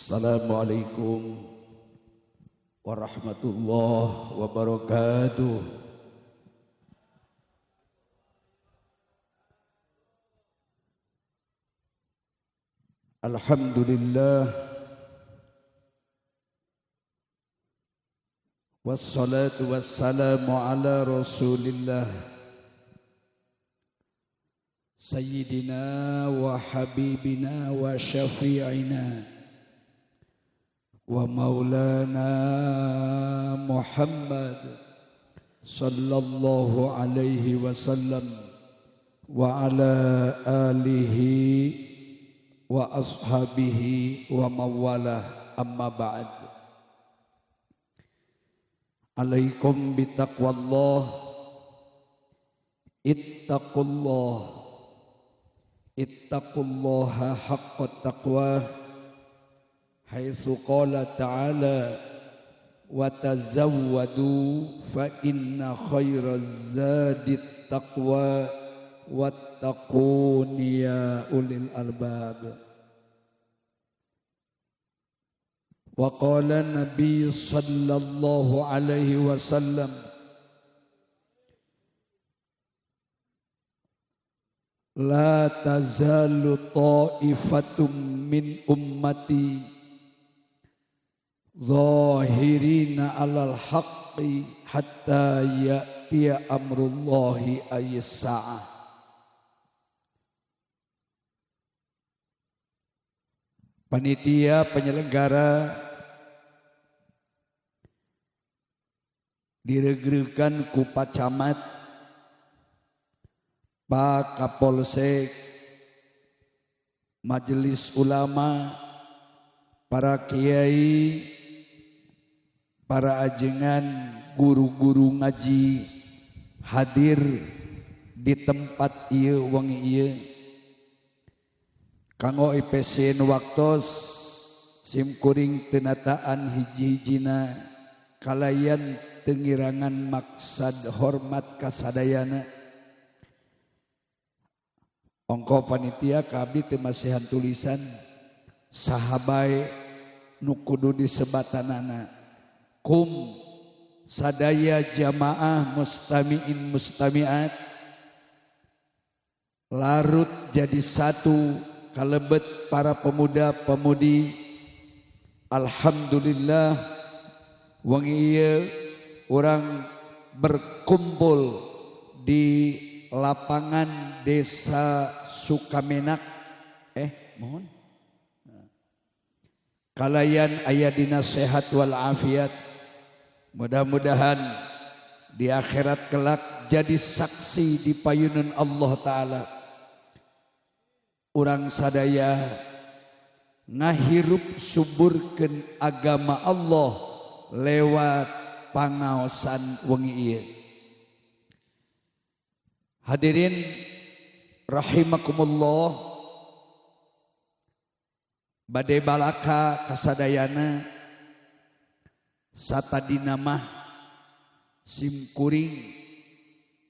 Assalamualaikum warahmatullahi wabarakatuh. Alhamdulillah, wassalatu wassalamu ala rasulillah sayyidina wa habibina wa syafi'ina wa maulana Muhammad sallallahu alaihi wasallam wa ala alihi wa ashabihi wa mawalah, amma ba'd. Alaikum bitaqwallah, ittaqullah, ittaqullaha haqqa taqwa, haitsu qala ta'ala wa tazawwadu fa inna khairaz zadi taqwa wattaquni ya ulil albab. Wa qala nabiy sallallahu alaihi wasallam, la tazalu ta'ifatum min ummati zahirina alal haqqi hatta ya'tiya amrullahi ayis sa'ah. Panitia penyelenggara diregregan ku Pak Camat, Pak Kapolsek, Majelis Ulama, para kiai, para ajengan, guru-guru ngaji hadir di tempat ieu wengi ieu. Kanggo ipesin waktos simkuring tenataan hiji-hijina kalayan tengirangan maksad hormat kasadayana. Ongko panitia ka abdi teu masihan tulisan sahabae nu kudu disebatanana. Kum sadaya jamaah mustamiin mustamiat larut jadi satu kalebet para pemuda-pemudi. Alhamdulillah wengi ieu urang berkumpul di lapangan Desa Sukamenak. Mohon kalayan aya dina sehat wal afiat. Mudah-mudahan di akhirat kelak jadi saksi di payunan Allah Ta'ala. Urang sadaya ngahirup suburkeun agama Allah lewat pangaosan wengi ieu. Hadirin rahimakumullah, bade balaka kasadayana satadina mah simkuring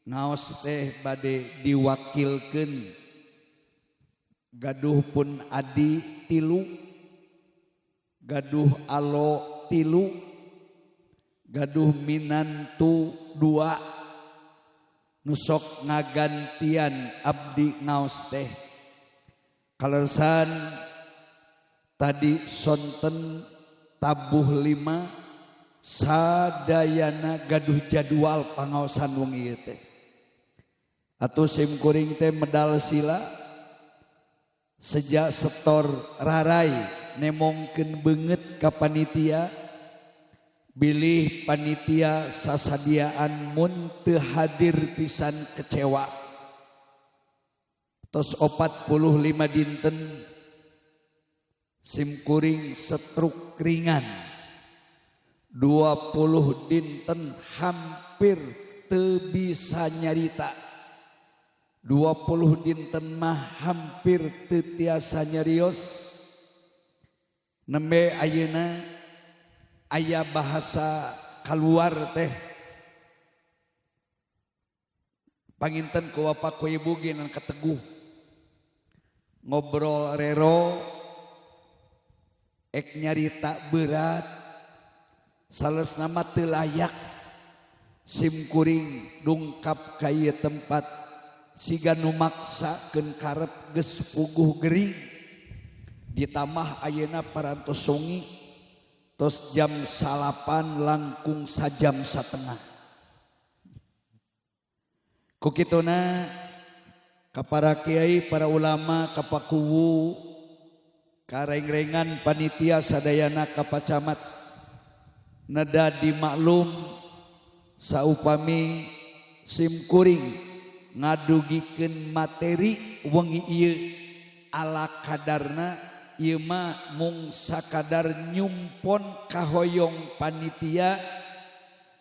ngaos teh bade diwakilkeun gaduh pun adi tilu, gaduh alo tilu, gaduh minantu dua, nusok ngagantian abdi ngaos teh. Kaleresan tadi sonten tabuh 5 sadayana gaduh jadwal pangaosan wengi ieu teh. Atuh simkuring teh medal sila sejak setor rarai nemongkeun beungeut ka panitia, bilih panitia sasadiaan mun teu hadir pisan kecewa. Tos 45 dinten simkuring setruk ringan, 20 dinten hampir teu bisa nyarita, 20 dinten mah hampir teu tiasa nyarios. Nembe ayeuna aya bahasa kaluar teh panginten ku bapak ku ibu ge nan kateguh ngobrol rero. Ek nyarita berat sales nama teu layak sim kuring dungkap ka ieu tempat siga nu maksakeun karep geus puguh gering ditamah ayeuna parantos songi tos jam 9 langkung sajam satengah. Ku kituna ka para kiai, para ulama, ka pakuwu, karengrengan panitia sadayana ka pacamat neda dimaklum saupami sim kuring ngadugikeun materi wengi ieu ala kadarna ieu mah mung sakadar nyumpon kahoyong panitia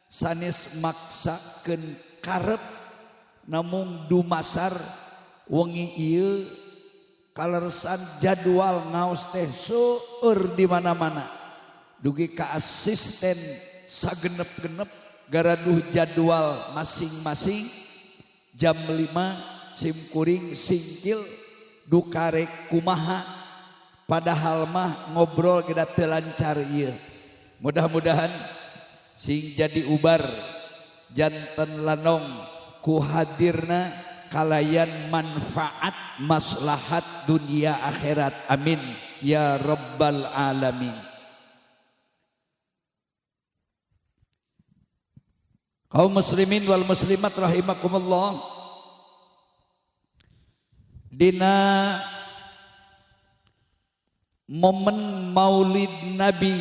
sanes maksakeun karep namung dumasar wengi ieu kaleresan jadwal ngaos teh seueur di mana-mana dugi ka asisten sagenep-genep garaduh jadwal masing-masing jam 5 sim kuring singkil dukarek kumaha padahal mah ngobrol kita teu lancar ieu. Mudah-mudahan sing jadi ubar janten lanong ku hadirna kalayan manfaat maslahat dunia akhirat, amin ya rabbal alamin. Kaum muslimin wal muslimat rahimakumullah, dina momen Maulid Nabi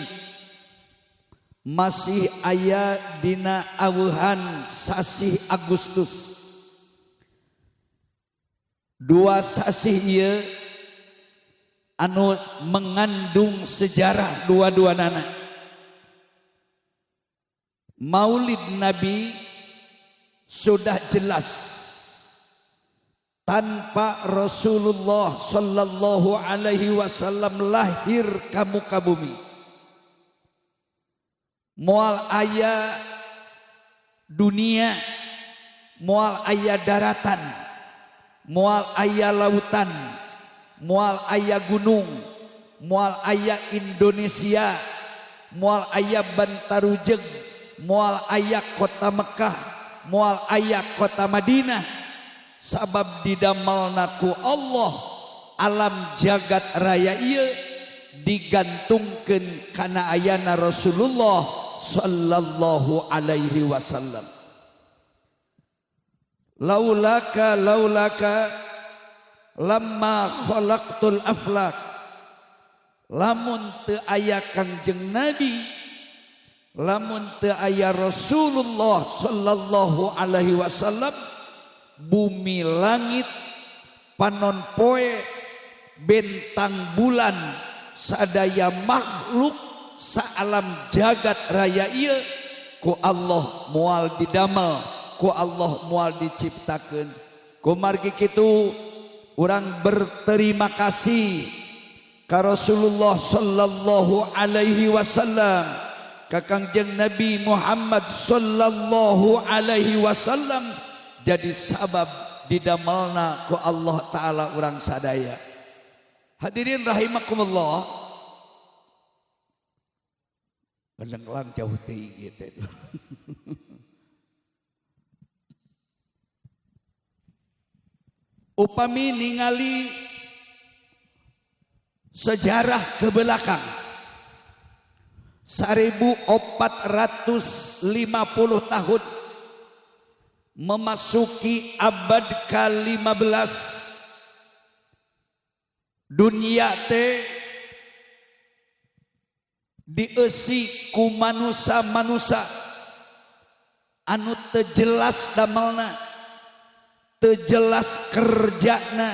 masih aya dina awuhan sasih Agustus. Dua sasih ieu anu mengandung sejarah dua-dua nana. Maulid Nabi sudah jelas tanpa Rasulullah sallallahu alaihi wasallam lahir ka muka bumi, moal aya dunia, moal aya daratan, moal aya lautan, moal aya gunung, moal aya Indonesia, moal aya Bantarujeg, moal aya kota Mekah, moal aya kota Madinah. Sabab didamelna ku Allah alam jagat raya ieu digantungkeun kana ayana Rasulullah sallallahu alaihi wasallam. Laulaka laulaka lamma khalaqtul aflak, lamun teu aya Kangjeng Nabi, lamun teu aya Rasulullah sallallahu alaihi wasallam, bumi langit panon poe bentang bulan sadaya makhluk saalam jagat raya ieu ku Allah moal didamel, ku Allah moal diciptakeun. Kumargi kitu urang berterima kasih ka Rasulullah sallallahu alaihi wasallam, ka Kangjeng Nabi Muhammad sallallahu alaihi wasallam, jadi sabab didamelna ku Allah Ta'ala urang sadaya. Hadirin rahimakumullah, gendenglang jauh teuing ieu teh. Upami ningali sejarah ke belakang 1450 tahun memasuki abad ke-15, dunia teh dieusi ku manusa-manusa anu teu jelas damelna, teu jelas kerjana,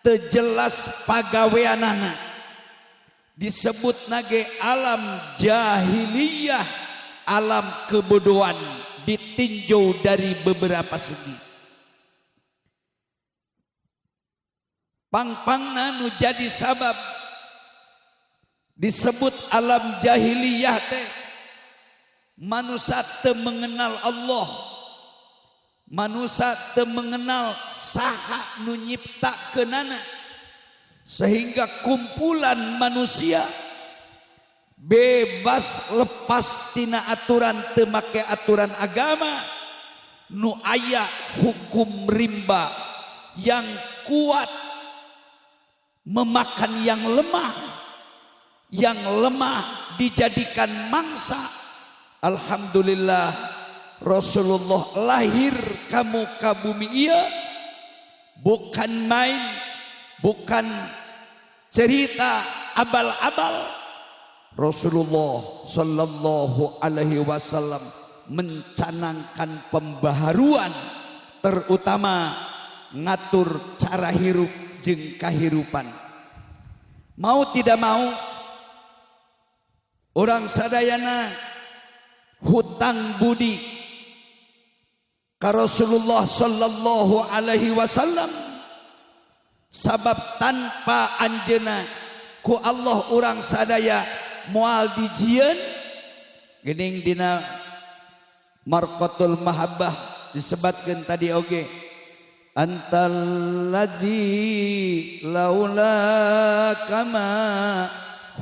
teu jelas pagaweanana. Disebut nage alam jahiliyah, alam kebodohan ditinjau dari beberapa segi. Pangpangna nu jadi sabab disebut alam jahiliyah teh manusia teu mengenal Allah, manusia teu mengenal saha nu nyiptakeunana, sehingga kumpulan manusia Bebas lepas tina aturan teu make aturan agama nu aya hukum rimba yang kuat memakan yang lemah dijadikan mangsa. Alhamdulillah Rasulullah lahir ka muka bumi ieu bukan main, bukan cerita abal-abal. Rasulullah Shallallahu Alaihi Wasallam mencanangkan pembaharuan terutama ngatur cara hirup jeung kahirupan. Mau tidak mau orang sadayana hutang budi ka Rasulullah Shallallahu Alaihi Wasallam, sabab tanpa anjeunna ku Allah urang sadaya moal dijieun. Geuning dina Marqatul Mahabbah disebatkeun tadi oge, antalladzi laula kama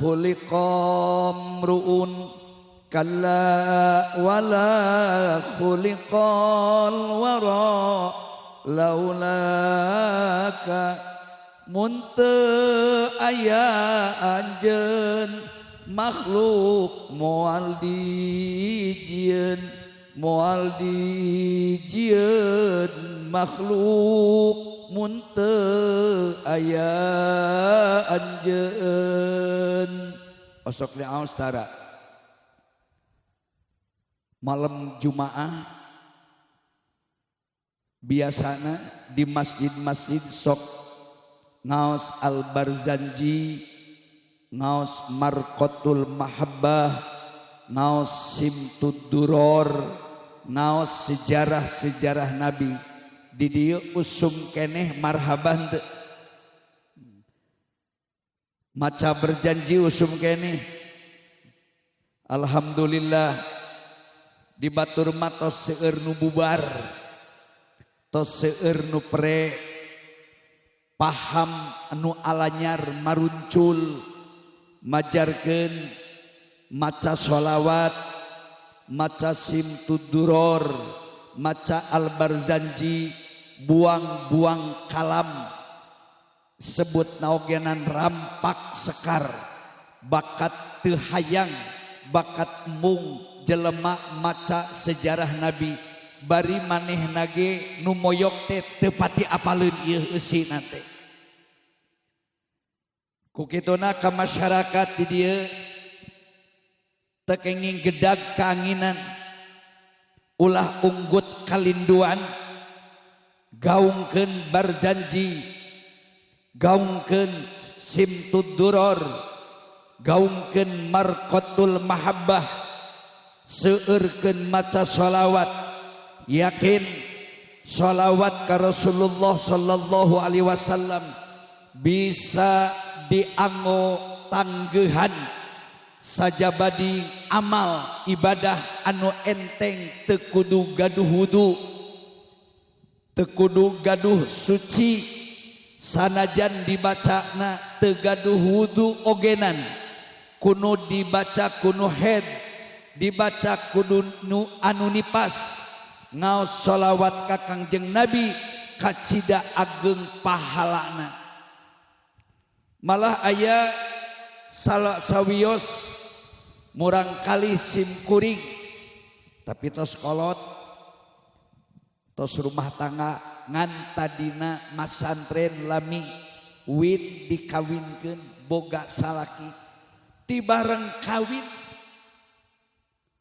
khuliqamruun kalla wala khuliqal wara laulaka munte aya anjeun makhluk moal dijieun, moal dijieun makhluk munte aya anjeun. Osok diaos tara malam Jumaah biasana di masjid-masjid sok ngaos Al-Barzanji, ngaos Marqatul Mahabbah, ngaos Simtud Duror, ngaos sejarah-sejarah Nabi. Di dieu usum keneh marhaban teu. Maca berjanji usum keneh. Alhamdulillah di batur mah tos seueur nu bubar, tos seueur nu pre, paham nu alanyar maruncul, majarkeun maca sholawat, maca Simtud Duror, maca Al-Barzanji, buang-buang kalam, sebut naogenan rampak sekar, bakat teu hayang, bakat mung jelema maca sejarah Nabi, bari manehna ge nu moyok teh teu pati apaleun ieu eusina teh. Ku kituna ka masyarakat di dieu teu kenging gedag kaanginan, ulah unggut kalinduan, gaungkeun Barzanji, gaungkeun Simtud Duror, gaungkeun Marqatul Mahabbah, seueurkeun maca sholawat. Yakin sholawat ka Rasulullah Sallallahu Alaihi Wasallam bisa dianggo tanggehan sajabadi amal ibadah anu enteng, teu kudu gaduh wudu, teu kudu gaduh suci, sanajan dibacana teu gaduh wudu ogenan, kuno dibaca kuno head, dibaca kudu nu anu nipas. Ngaos sholawat ka Kangjeng Nabi kacida ageng pahalana. Malah aya salah sawios murang kali simkuring tapi tos kolot, tos rumah tangga ngan tadina masantren lami wit dikawinkeun boga salaki, ti bareng kawin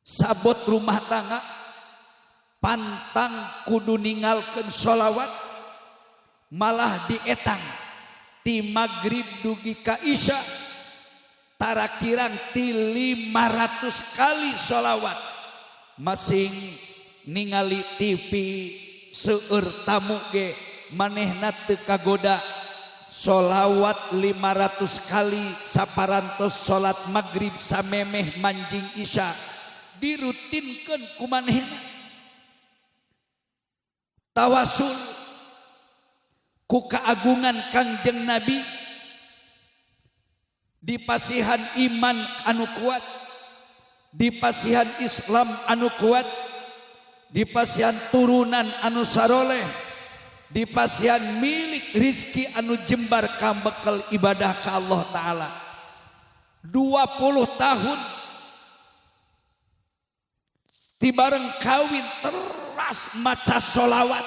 sabot rumah tangga pantang kudu ninggalkeun sholawat, malah dietang ti magrib dugi ka isya tarakirang ti 500 kali sholawat, masing ningali TV seueur tamu ge manehna teu kagoda sholawat 500 kali saparantos salat magrib samemeh manjing isya dirutinkeun ku manehna. Tawasul ku keagungan Kangjeng Nabi Dipasihan iman anu kuat, dipasihan Islam anu kuat, dipasihan turunan anu saroleh, dipasihan milik rizki anu jembar kambekal ibadah ka Allah Ta'ala. 20 tahun tibareng kawin teras maca sholawat,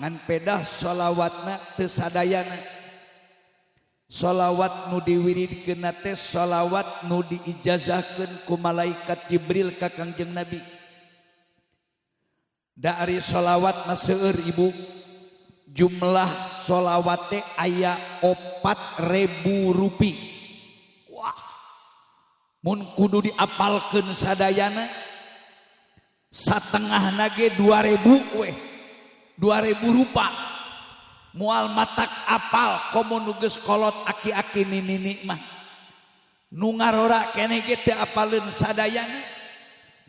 ngan pedah sholawatna teu sadayana. Sholawat nu diwiridkeun teh sholawat nu diijazahkeun ku malaikat Jibril ka Kangjeng Nabi. Da ari sholawat mah seueur ibu, jumlah sholawat teh aya 4.000 rupi. Wah, mun kudu diapalkeun sadayana satengah nage 2.000 weh, 2.000 rupa. Mual matak apal komo nu geus kolot aki-aki nini mah. Nu ngarora keneh ge teu apaleun sadayana.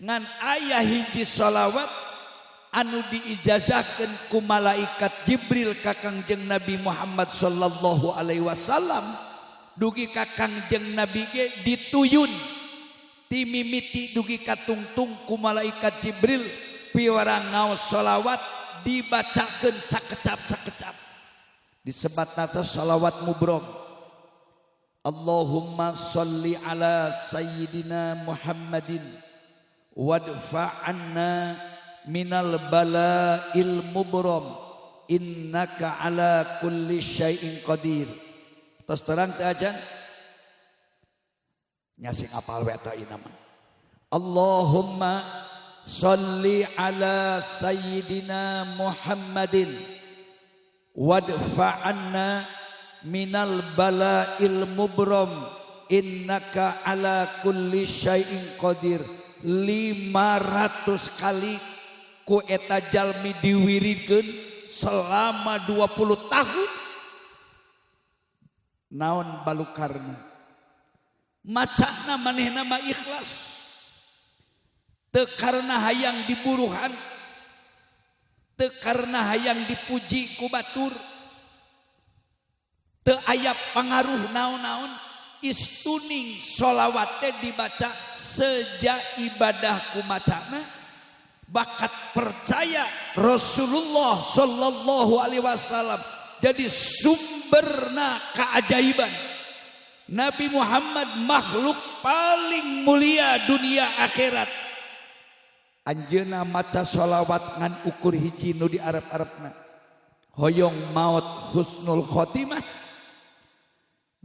Ngan aya hiji sholawat anu diijazahkeun ku malaikat Jibril ka Kangjeng Nabi Muhammad sallallahu alaihi wasallam, dugi ka Kangjeng Nabi ge dituyun ti mimiti dugi ka tungtung ku malaikat Jibril piwarang ngaos sholawat dibacakeun sakecap-sakecap. Disebatna teh sholawat mubrom. Allahumma sholli ala sayyidina Muhammadin wadfa anna minal bala'il mubrom innaka ala kulli syai'in qadir. Tos terang teh ajan nyasing apal we eta ieu mah. Allahumma sholli ala sayyidina Muhammadin wadfa anna minal bala'il mubram innaka ala kulli syai'in qadir. 500 kali ku eta jalmi diwiridkeun selama 20 tahun. Naon balukarna? Macana manehna mah ikhlas, teu karena hayang diburuhan, teu karena hayang dipuji ku batur, teu aya pangaruh naon-naon. Istuning sholawat teh dibaca sejak ibadah ku macana, bakat percaya Rasulullah sallallahu alaihi wasallam jadi sumberna keajaiban. Nabi Muhammad makhluk paling mulia dunia akhirat. Anjeunna maca sholawat ngan ukur hiji nu di Arab-Arabna. Hoyong maut husnul khotimah,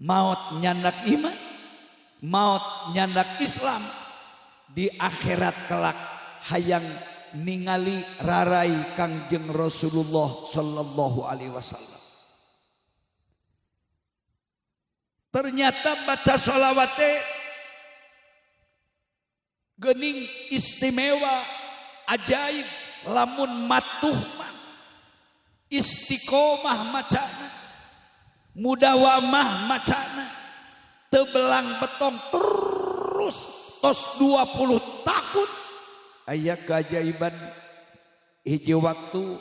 maut nyandak iman, maut nyandak Islam, di akhirat kelak hayang ningali rarai Kangjeng Rasulullah sallallahu alaihi wasallam. Ternyata baca sholawat teh gening istimewa ajaib lamun matuh mah, istiqomah macana, mudawamah macana, tebelang betong terus tos 20 tahun. Aya keajaiban hiji waktu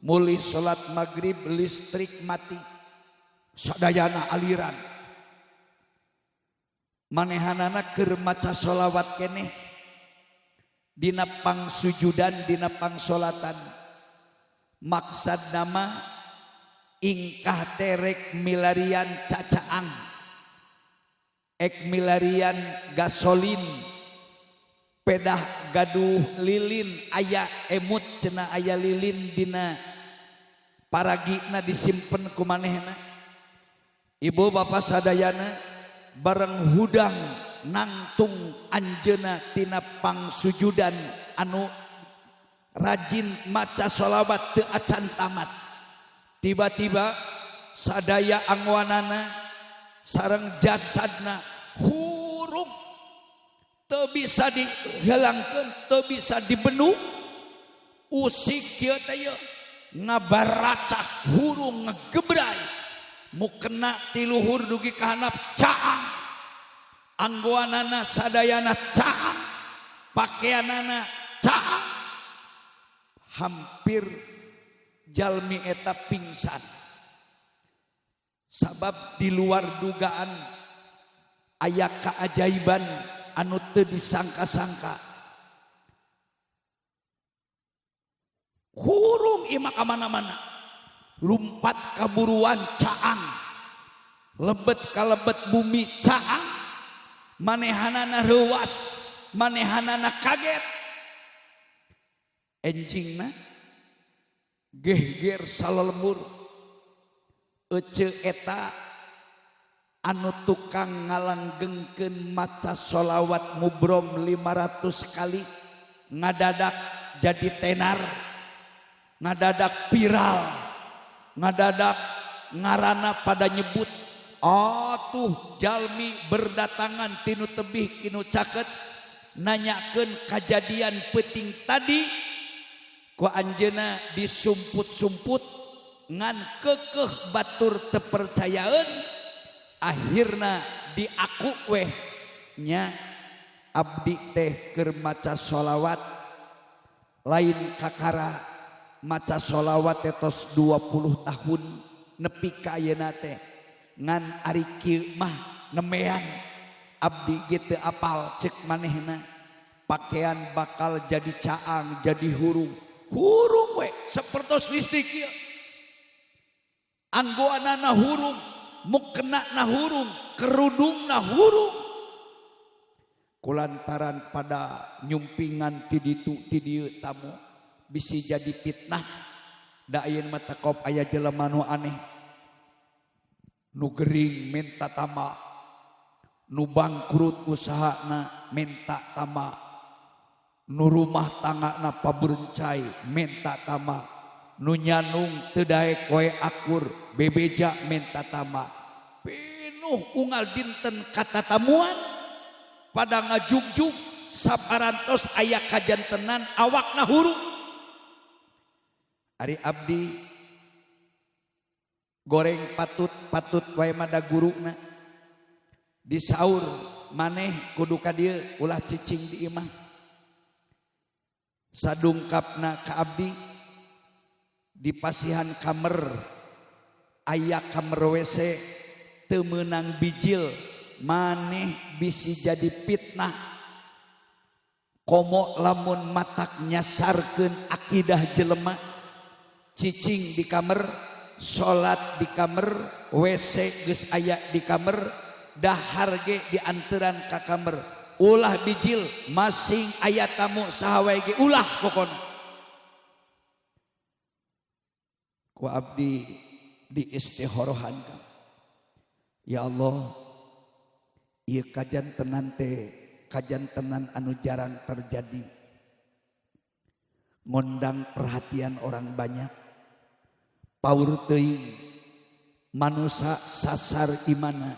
mulih salat maghrib listrik mati sadayana aliran. Manehanana keur maca sholawat keneh dina pangsujudan dina pangsolatan. Maksad nama ingkah terek milarian cacaang, ek milarian gasolin, pedah gaduh lilin aya emut cenah aya lilin dina paragina disimpen ku manehna. Ibu bapak sadayana bareng hudang nangtung anjeuna tina pangsujudan anu rajin maca sholawat teu acan tamat. Tiba-tiba sadaya angwanana sareng jasadna hurung, teu bisa dihilangkeun, teu bisa dibenu. Usik kieu teh yeuh ngabaracak hurung ngegebray, mukena ti luhur dugi ka handap caang, anggoanana sadayana caang, pakaianana caang, hampir jalmi eta pingsan. Sabab di luar dugaan Aya keajaiban anu teu disangka-sangka. Hurung imah ka mana-mana. Lumpat kaburuan caang. Lebet ka lebet bumi caang. Manehanana reuwas, manehanana kaget. Enjingna gehger salelembur. Ece eta anu tukang ngalanggengkeun maca sholawat mubrom 500 kali ngadadak jadi tenar, ngadadak viral, ngadadak ngarana pada nyebut atuh jalmi berdatangan tinu tebih kinu caket nanyakeun kajadian peuting tadi ku anjeunna disumput-sumput ngan kekeh batur tepercayaeun akhirna diaku weh nya abdi teh keur maca sholawat lain kakara maca sholawat teh tos 20 tahun nepi ka ayeuna teh ngan ari kieu mah nemean abdi ge teu apal ceuk manehna pakaian bakal jadi caang jadi hurung hurung we sapertos listrik ieu anggoanana hurung mukena na hurung kerudungna hurung kulantaran pada nyumpingan ti ditu ti dieu tamu bisi jadi fitnah da ayeuna mah tekop aya jelema nu aneh nu gering minta tama nu bangkrut usahana minta tama nu rumah tanggana paberencai minta tama nu nyanung teu daek wae akur bebeja minta tama pinuh unggal dinten katatamuan pada ngajugjug saparantos aya kajantenan awakna hurung. Ari abdi goreng patut-patut wae mada guruna disaur maneh kudu ka dieu ulah cicing di imah sadungkapna ka abdi di pasihan kamer aya kamer WC teu meunang bijil maneh bisi jadi fitnah komo lamun matak nyasarkeun akidah jelema cicing di kamer salat di kamer WC geus aya di kamer dahar ge dianteran ka kamer ulah bijil masing aya tamu saha wae ge ulah pokona ku abdi diistihorohan ya Allah ieu kajantenan teh kajantenan anu jarang terjadi ngondang perhatian orang banyak paur teuing manusa sasar imana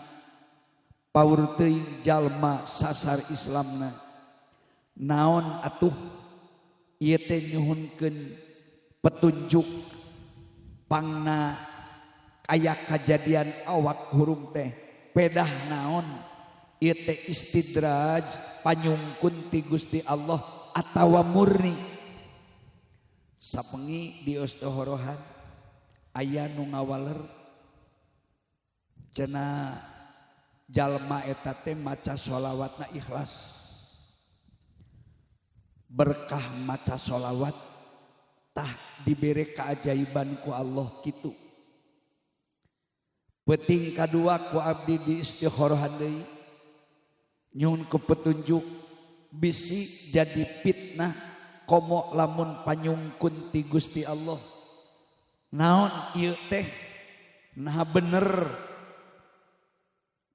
paur teuing jalma sasar Islamna naon atuh ieu teh nyuhunkeun petunjuk pangna aya kajadian awak hurung teh pedah naon ieu teh istidraj panyungkun ti Gusti Allah atawa murni sapengi di ostehorohan aya nu ngawaler cenah jalma eta teh maca sholawatna ikhlas berkah maca sholawat tah dibere keajaiban ku Allah kitu. Peuting kadua ku abdi di istikhorohan deui nyuhun ku petunjuk bisi jadi fitnah komo lamun panyungkun ti Gusti Allah naon ieu teh nah bener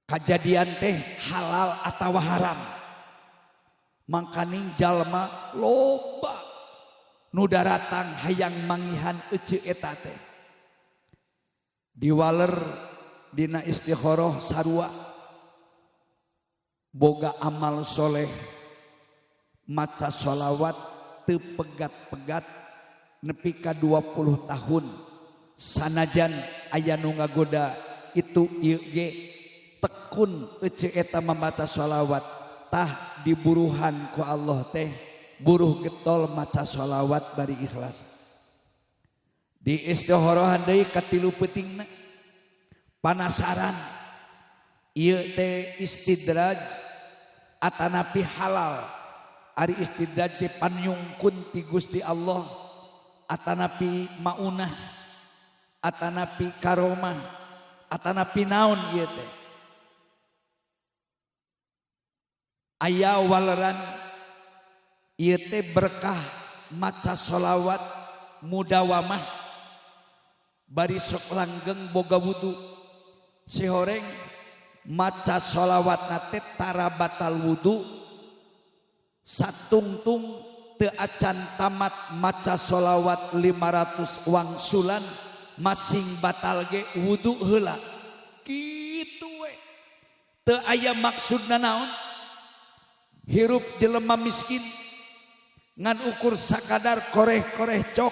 kajadian teh halal atawa haram mangkaning jalma loba nu daratang hayang mangihan ece eta teh diwaler dina istikhoroh sarua boga amal soleh maca sholawat teu pegat-pegat nepi ka 20 tahun sanajan aya nu ngagoda itu ieu ge tekun ece eta membaca sholawat tah diburuhan ku Allah teh buruh getol maca sholawat bari ikhlas di istihorohan deui katilu peutingna panasaran Ieu teh istidraj atanapi halal. Ari istidraj teh panyungkun ti Gusti Allah atanapi maunah atanapi karomah atanapi naon ieu teh. Aya waleran ieu teh berkah maca sholawat mudawamah bari sok langgeng boga wudu. Si horeng maca sholawat nate tara batal wudu satungtung teu acan tamat maca sholawat 500 wangsulan masing batal ge wudu heula. Kitu we teu aya maksudna naon. Hirup jelema miskin ngan ukur sakadar koreh-koreh cok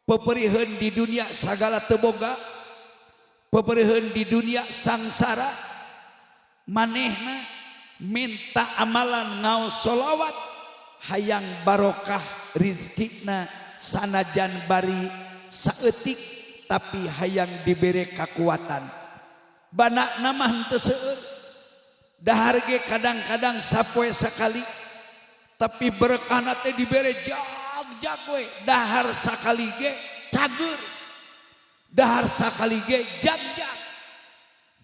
peperiheun di dunia sagala teu boga, peperiheun di dunia sangsara, manehna minta amalan ngaos sholawat hayang barokah rizkina sanajan bari saeutik tapi hayang dibere kakuatan. Banakna mah henteu seueur, dahar ge kadang-kadang sapoe sakali tapi berkahna teh dibere jag-jag we, dahar sakali ge cager, dahar sakali ge jag-jag.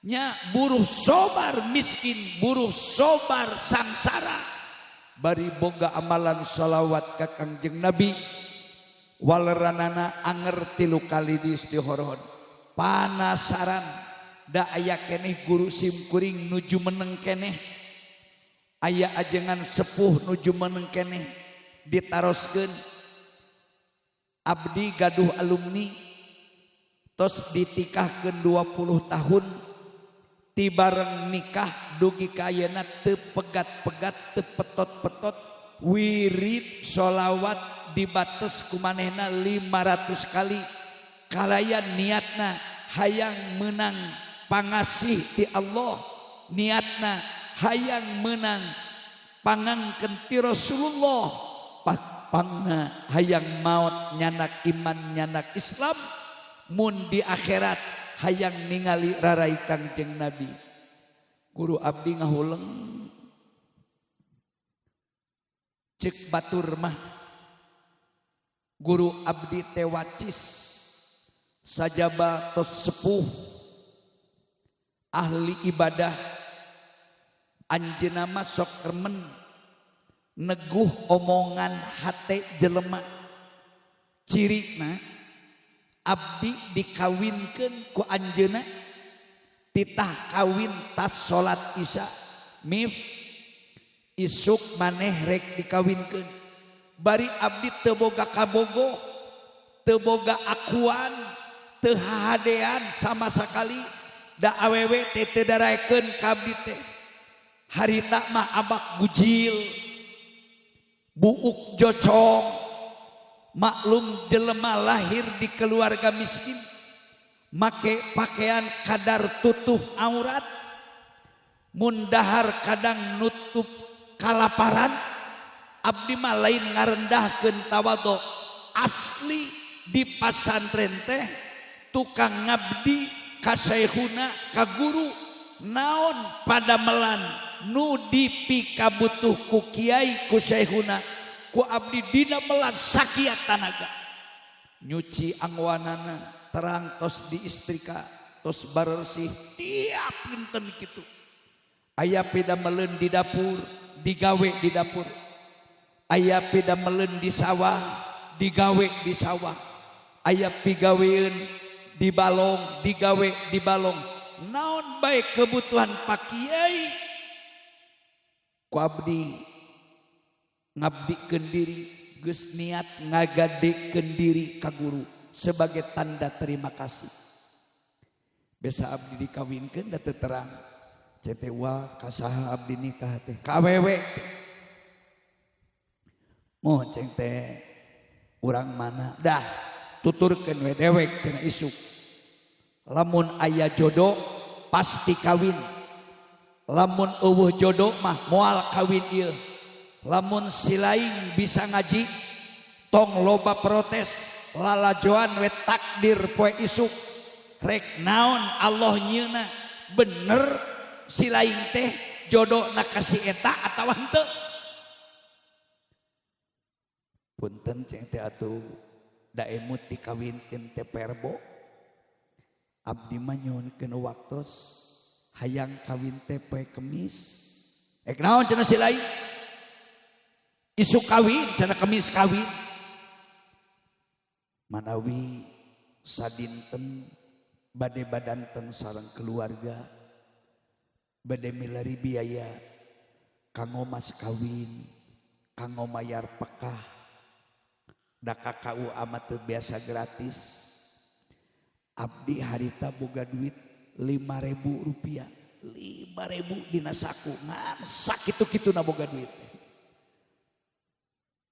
Nya buruh sobar miskin, buruh sobar sangsara bari boga amalan sholawat ka Kangjeng Nabi. Waleranana anger 3 kali di istihorohon. Panasaran da aya keneh guru simkuring nuju meneng keneh, aya ajengan sepuh nuju meneng keneh ditaroskeun. Abdi gaduh alumni tos ditikahkeun 20 tahun ti bareng nikah dugi ka ayeuna teu pegat-pegat teu petot-petot wirid sholawat dibates ku manehna 500 kali kalayan niatna hayang menang pangasih ti Allah, niatna hayang menang pangangkeun ti Rasulullah, pangna hayang maot nyanak iman nyanak Islam, mun di akhirat hayang ningali rarai Kangjeng Nabi. Guru abdi ngahuleng cek batur mah guru abdi teh wacis sajaba tos sepuh ahli ibadah, anjeunna mah sok remen neguh omongan hate jelema. Cirina abdi dikawinkeun ku anjeunna titah kawin tas salat isya mif isuk maneh rek dikawinkeun. Bari abdi teu boga kabogo, teu boga akuan, teu hahadean sama sakali, da awewe teh teu daraekeun ka abdi teh. Harita mah abak gujil, buuk jocong, maklum jelema lahir di keluarga miskin, make pakaian kadar tutup aurat, mun dahar kadang nutup kalaparan. Abdi mah lain ngarendahkeun tawadhu, asli di pasantren teh tukang ngabdi ka syekhuna ka guru naon padamelan nu dipikabutuh ku kiai ku syekhuna ku abdi dina melan sakiat tanaga nyuci angwanana terang tos diistrika tos barersih tiap pinten kitu. Aya pidameleun di dapur digawe di dapur, aya pidameleun di sawah digawe di sawah, aya pigaweun di balong digawe di balong. Naon bae kebutuhan Pak Kiai ku abdi ngabdikeun diri, geus niat ngagadekeun diri ka guru sebagai tanda terima kasih. Biasa abdi dikawinkeun da teu terang. CTW kasaha abdi nikah teh ka awewe. Moh ceng teh urang mana dah tuturkeun we dewek cenah isuk. Lamun aya jodoh pasti kawin. Lamun eueuh jodoh mah moal kawin ieu. Lamun silaing bisa ngaji tong loba protes lalajoan we takdir poe isuk. Rek naon Allah nyeuna Bener si lain teh jodohna ka si eta atawa henteu. Punten ceng teh atuh da emut dikawinkeun teh perbo. Abdi mah nyuhunkeun waktos hayang kawin teh poe Kemis. Ek naon cenah si lain? Isuk kawin cenah Kemis kawin. Manawi sadinten bade badanten sareng keluarga bade milari biaya kanggo mas kawin kanggo mayar pekah da KKU amat teu biasa gratis. Abdi harita boga duit 5.000 rupiah, 5.000 dina saku ngan sakitu-kitu na boga duit.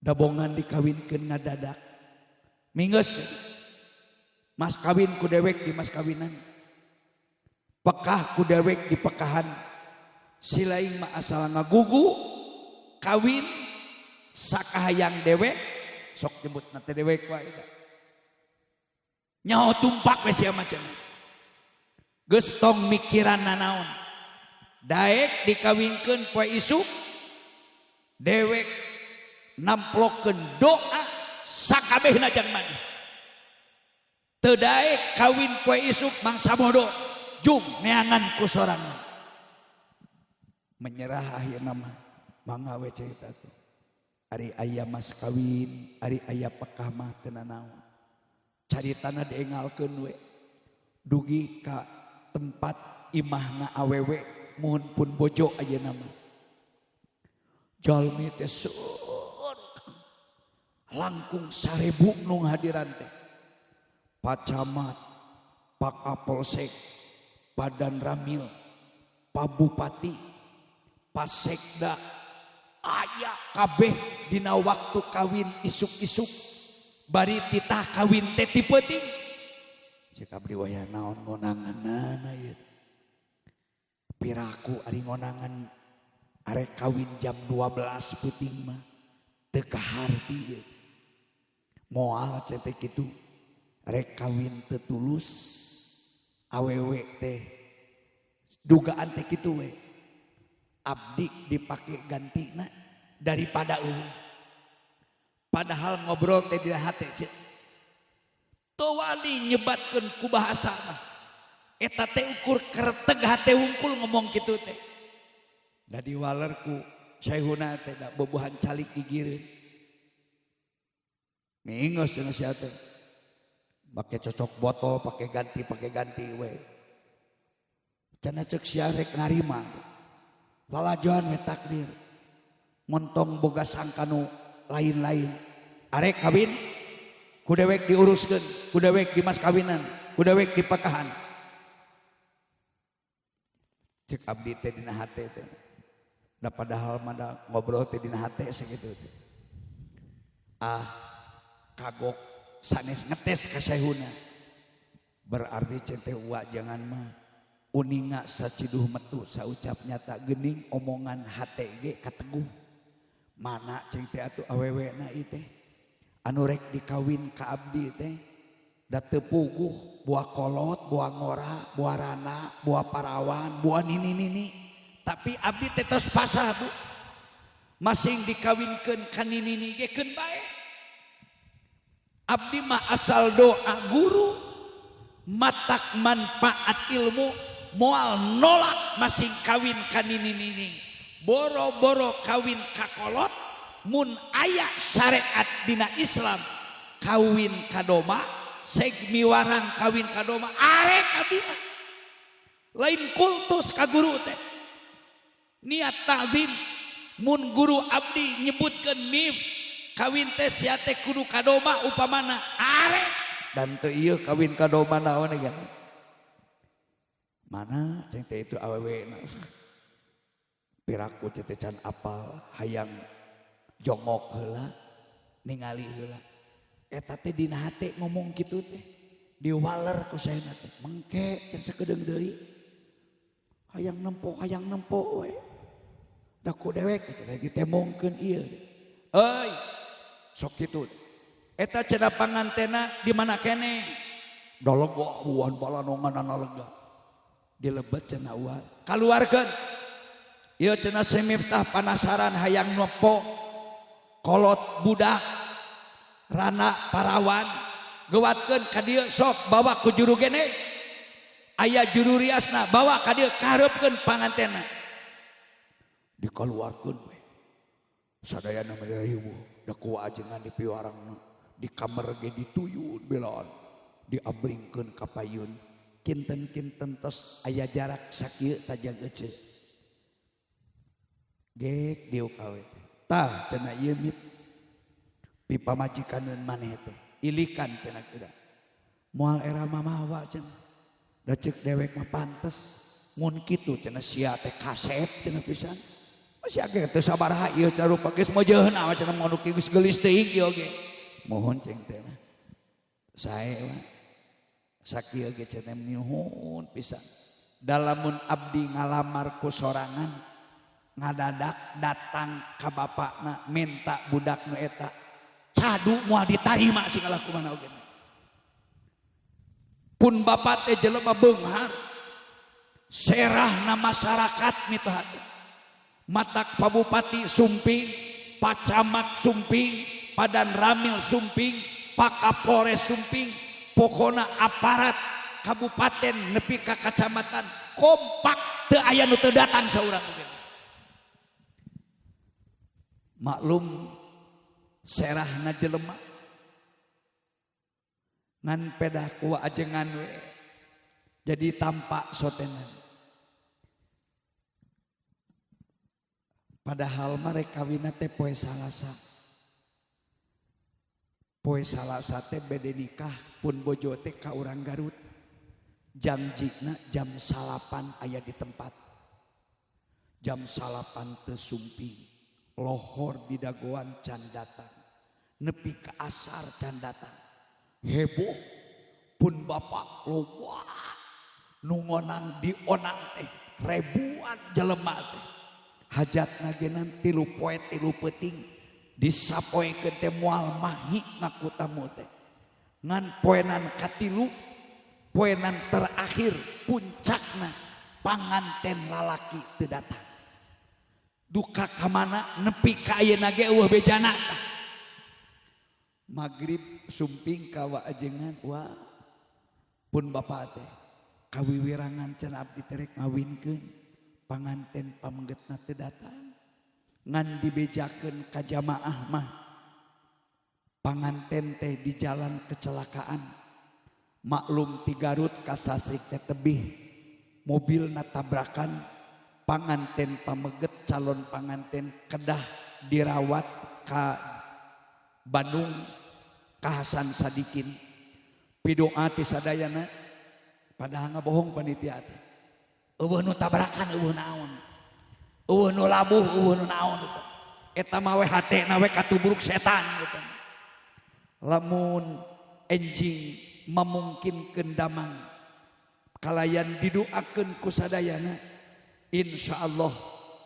Dabongan dikawinkeun ngadadak. Minggeus mas kawin ku dewek di mas kawinan, pekah ku dewek di pekahan. Si lain mah asal ngagugu kawin sakahayang dewek sok jemput nate dewek wae. Nyaho tumpak we sia macam. Geus tong mikiran nanaon. Daek dikawinkeun poe isuk dewek namplokeun doa sakabehna jang maneh. Teu daek kawin poe isuk mangsa bodo jung neangan ku sorangan. Menyerah akhirna mah mangga we cerita tuh. Ari aya mas kawin, ari aya pekah mah teu nanaon. Caritana diengalkeun we. Dugi ka tempat imahna awewe muhun pun bojo ayeuna mah. Jalmi teh seueur langkung 1000 nu ngahadiran teh. Pak Camat, Pak Kapolsek, Pak Danramil, Pak Bupati, Pak Sekda, aya kabeh dina waktu kawin isuk-isuk bari titah kawin teh ti peuting. Cek abdi waya naon ngonanganana ieu. Piraku ari ngonangan arek kawin jam 12 peuting mah teu kaharti ieu. Moal cek teh kitu. Rek kawin teu tulus awewe teh dugaan teh kitu we. Abdi dipake gantina daripada eueuh. Padahal ngobrol teh dina hate cek. Teu wani nyebatkeun ku bahasa mah. Eta teh ukur kereteg hate wungkul ngomong kitu teh. Da diwaler ku sehuna teh da bobohan calik gigireun. Mingos cenah sia teh. Pake cocok botol, pake ganti we. Cenah ceuk sia rek narima. Lalajoan we takdir. Montong boga sangka nu lain-lain. Arek kawin ku dewek diuruskeun, ku dewek di mas kawinan, ku dewek di pakahan. Cek abdi teh dina hate teh. Da padahal mah da ngobrol teh dina hate sakitu teh. Ah kagok sanes ngetes ka sehuna. Berarti cek teh uwa jangan mah uninga saciduh metu saucap nyata geuning omongan hate ge kateguh. Mana cek teh atuh awewena ieu teh anu rek dikawin ka abdi teh da teu puguh buah kolot, buah ngora, buah rana, buah parawan, buah nini-nini. Tapi abdi teh tos pasah bu. Masing dikawinkeun ka nini-nini ge keun bae. Abdi mah asal doa guru matak manfaat ilmu moal nolak masing kawin ka nini-nini. Boro-boro kawin ka kolot mun aya syariat dina Islam kawin ka doma seg miwarang kawin ka doma arek abdi mah. Lain kultus ka guru teh. Niat ta'zim mun guru abdi nyebutkeun mif kawin teh sia teh kudu ka doma upamana arek dan teu ieu kawin ka doma naon ya. Mana ceng teh itu awewe piraku teh can apal hayang jongok heula ningali heula. Eta teh dina hate ngomong kitu teh diwaler ku saena teh mengke can sakedeung deui hayang nempo we da ku dewek lagi temongkeun ieu euy sok kitu eta cenah pangantena di mana keneh da lega buan balanongan lega Dilebet cenah uar. Kaluarkeun. Ieu cenah si Miftah panasaran hayang nopo kolot budak rana parawan gewatkeun ka dieu sok bawa ku juru gene. Aya juru riasna bawa ka dieu kahareupkeun pangantena. Dikaluarkeun we. Sadayana mah riweuh da ku ajengan di piwarangna di kamar ge dituyun belaan diabringkeun ka payun kinten-kinten tos aya jarak sakieu tajag eceu. Gek diuk awe teh. Tah cenah ieu mit pipamajikaneun maneh teh. Ilikan cenah kuda. Moal era mamawa cenah. Da ceuk dewek mah pantes. Mun kitu cenah sia teh kasep cenah pisan. Masih age teu sabaraha ieu cenah rupa geus mojeuna mah cenah mun geus geulis teuing ieu oge. Mohon ceng teh mah. Sae mah. Sakieu ge cenah nyuhun pisan. Dalamun abdi ngalamar ku sorangan ngadadak datang ka bapakna minta budak nu eta cadu moal ditarima sing laku mana oge pun bapak teh jelema beunghar serahna masyarakat mitoha matak Pak Bupati sumping, Pak Camat sumping, Padan Ramil sumping, Pak Kapolres sumping, pokona aparat kabupaten nepi ka kacamatan kompak teu aya nu teu datang saurang oge. Maklum serahna jelema ngan pedah ku ajengan we jadi tampak sotenan. Padahal mereka kawina teh poe Salasa. Poe Salasa teh bede nikah pun bojo teh ka urang Garut. Jangjina jam 9 aya di tempat. Jam 9 teu sumping. Lohor di dagoan can datang. Nepi ka asar can datang. Heboh pun bapak loba nu ngonang dionang teh ribuan jelema teh. Hajatna genan 3 poe 3 peuting disapoekeun teh moal mahi ngaku tamu teh. Ngan poenan katilu, poenan terakhir puncakna panganten lalaki teu datang. Duka kamana nepi ka ayeuna ge eueuh bejana tah. Magrib sumping ka waajengan wah pun bapak teh kawiwirangan cenah abdi teh rek ngawinkeun panganten pamenggetna teu datang ngan dibejakeun ka jamaah mah panganten teh di jalan kecelakaan maklum ti Garut ka Sasrik teh tebih mobilna tabrakan panganten pameget calon panganten kedah dirawat ka Bandung ka Hasan Sadikin pidoa ti sadayana padahal ngabohong panitia teh eueuh nu tabrakan eueuh naon eueuh nu labuh eueuh nu naon eta mah we hatena we katubruk setan gitu. Lamun enjing memungkinkeun damang kalayan didoakeun ku sadayana insyaallah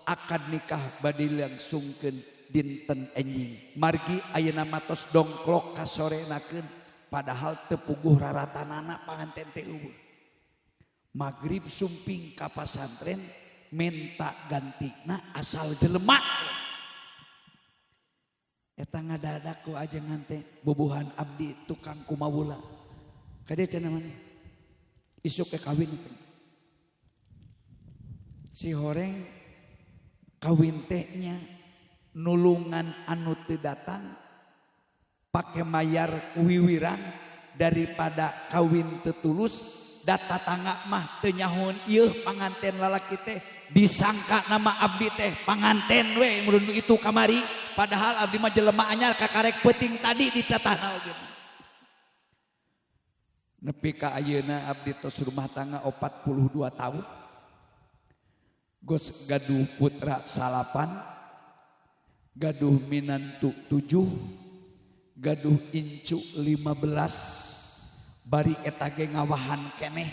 akad nikah bade langsungkeun dinten enjing margi ayeuna matos dongklok ka sorenakeun padahal teu puguh raratanana panganten teh eueuh. Magrib sumping ka pasantren minta gantina asal jelema eta ngadadak ku ajengan teh bubuhan abdi tukang kumawula ka dieu cenah maneh isuk ke kawin teh si horeng kawin teh nya nulungan anu teu datang pake mayar wiwirang daripada kawin teu tulus data tangga mah teu nyahoun ieu panganten lalaki teh disangka nama abdi teh panganten we mun itu kamari padahal abdi mah jelema anyar kakarek peuting tadi ditatahna oge. Nepi ka ayeuna abdi tos rumah tangga 42 tahun geus gaduh putra 9 gaduh minantu 7 gaduh incu 15 bari eta ge ngawahan keneh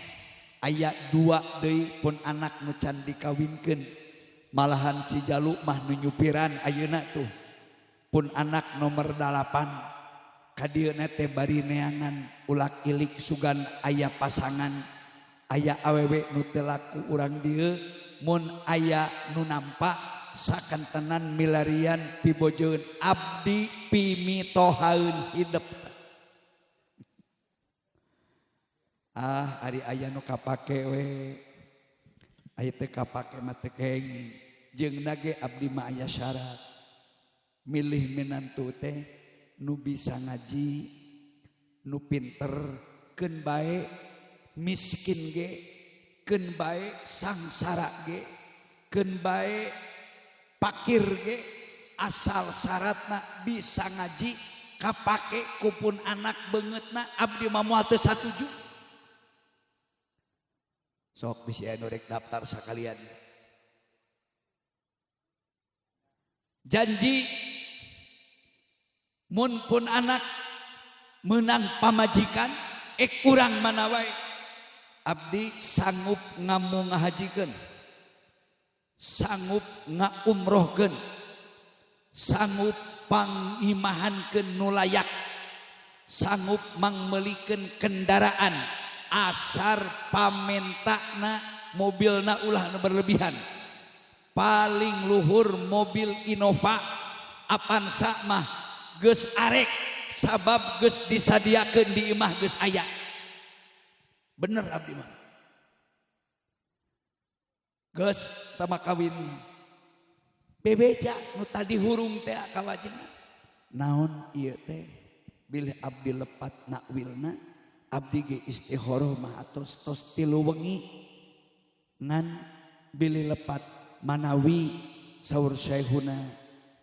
aya 2 deui pun anak nu can dikawinkeun malahan si Jalu mah nu nyupiran ayeuna tuh pun anak nomor 8 ka dieuna teh bari neangan ulak ilik sugan aya pasangan Aya awewe nu teu laku urang dieu mun aya nu nampak sakantenan milarian pibojeun abdi pimitohaeun hidep. Ah ari aya nu kapake we. Aya teu kapake mah teu kenging. Jeung nage abdi mah aya syarat. Milih minantu teh nu bisa ngaji, nu pinter, keun bae miskin ge, keun bae sangsara ge, keun bae pakir ge, asal syaratna bisa ngaji, kapake kupun anak beungeutna abdi mah moal teu satuju. Sok bisi anu rek daftar sakalian. Janji mun pun anak menang pamajikan ek urang mana wae abdi sanggup ngamu ngahajikeun, sanggup ngaumrohkeun, sanggup pangimahankeun nu layak, sanggup mangmeulikeun kendaraan asar pamentakna mobilna ulah nu berlebihan. Paling luhur mobil Innova Avanza mah geus arek sabab geus disadiakeun di imah geus aya. Bener abdi mah. Geus sama kawin. Bebeja nu tadi hurung teh ka wajibna. Naon ieu teh bilih abdi lepat nakwilna abdi ge istikharah mah atos tos tilu wengi ngan bilih lepat manawi saur syekhuna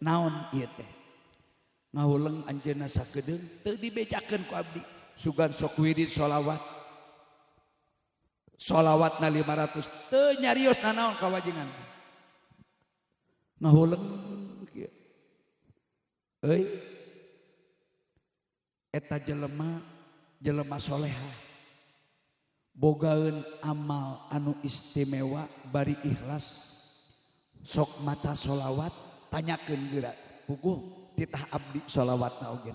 naon ieu teh. Ngahuleng anjeunna sakedeung teu dibejakeun ku abdi. Sugan sok wirid sholawat. Sholawatna 500 teu nyarios nanaon ka wajingan. Ngahuleng kieu. Euy. Eta jelema jelema soleha. Bogaeun amal anu istimewa bari ikhlas. Sok maca sholawat tanyakeun geura. Puguh titah abdi sholawatna oge.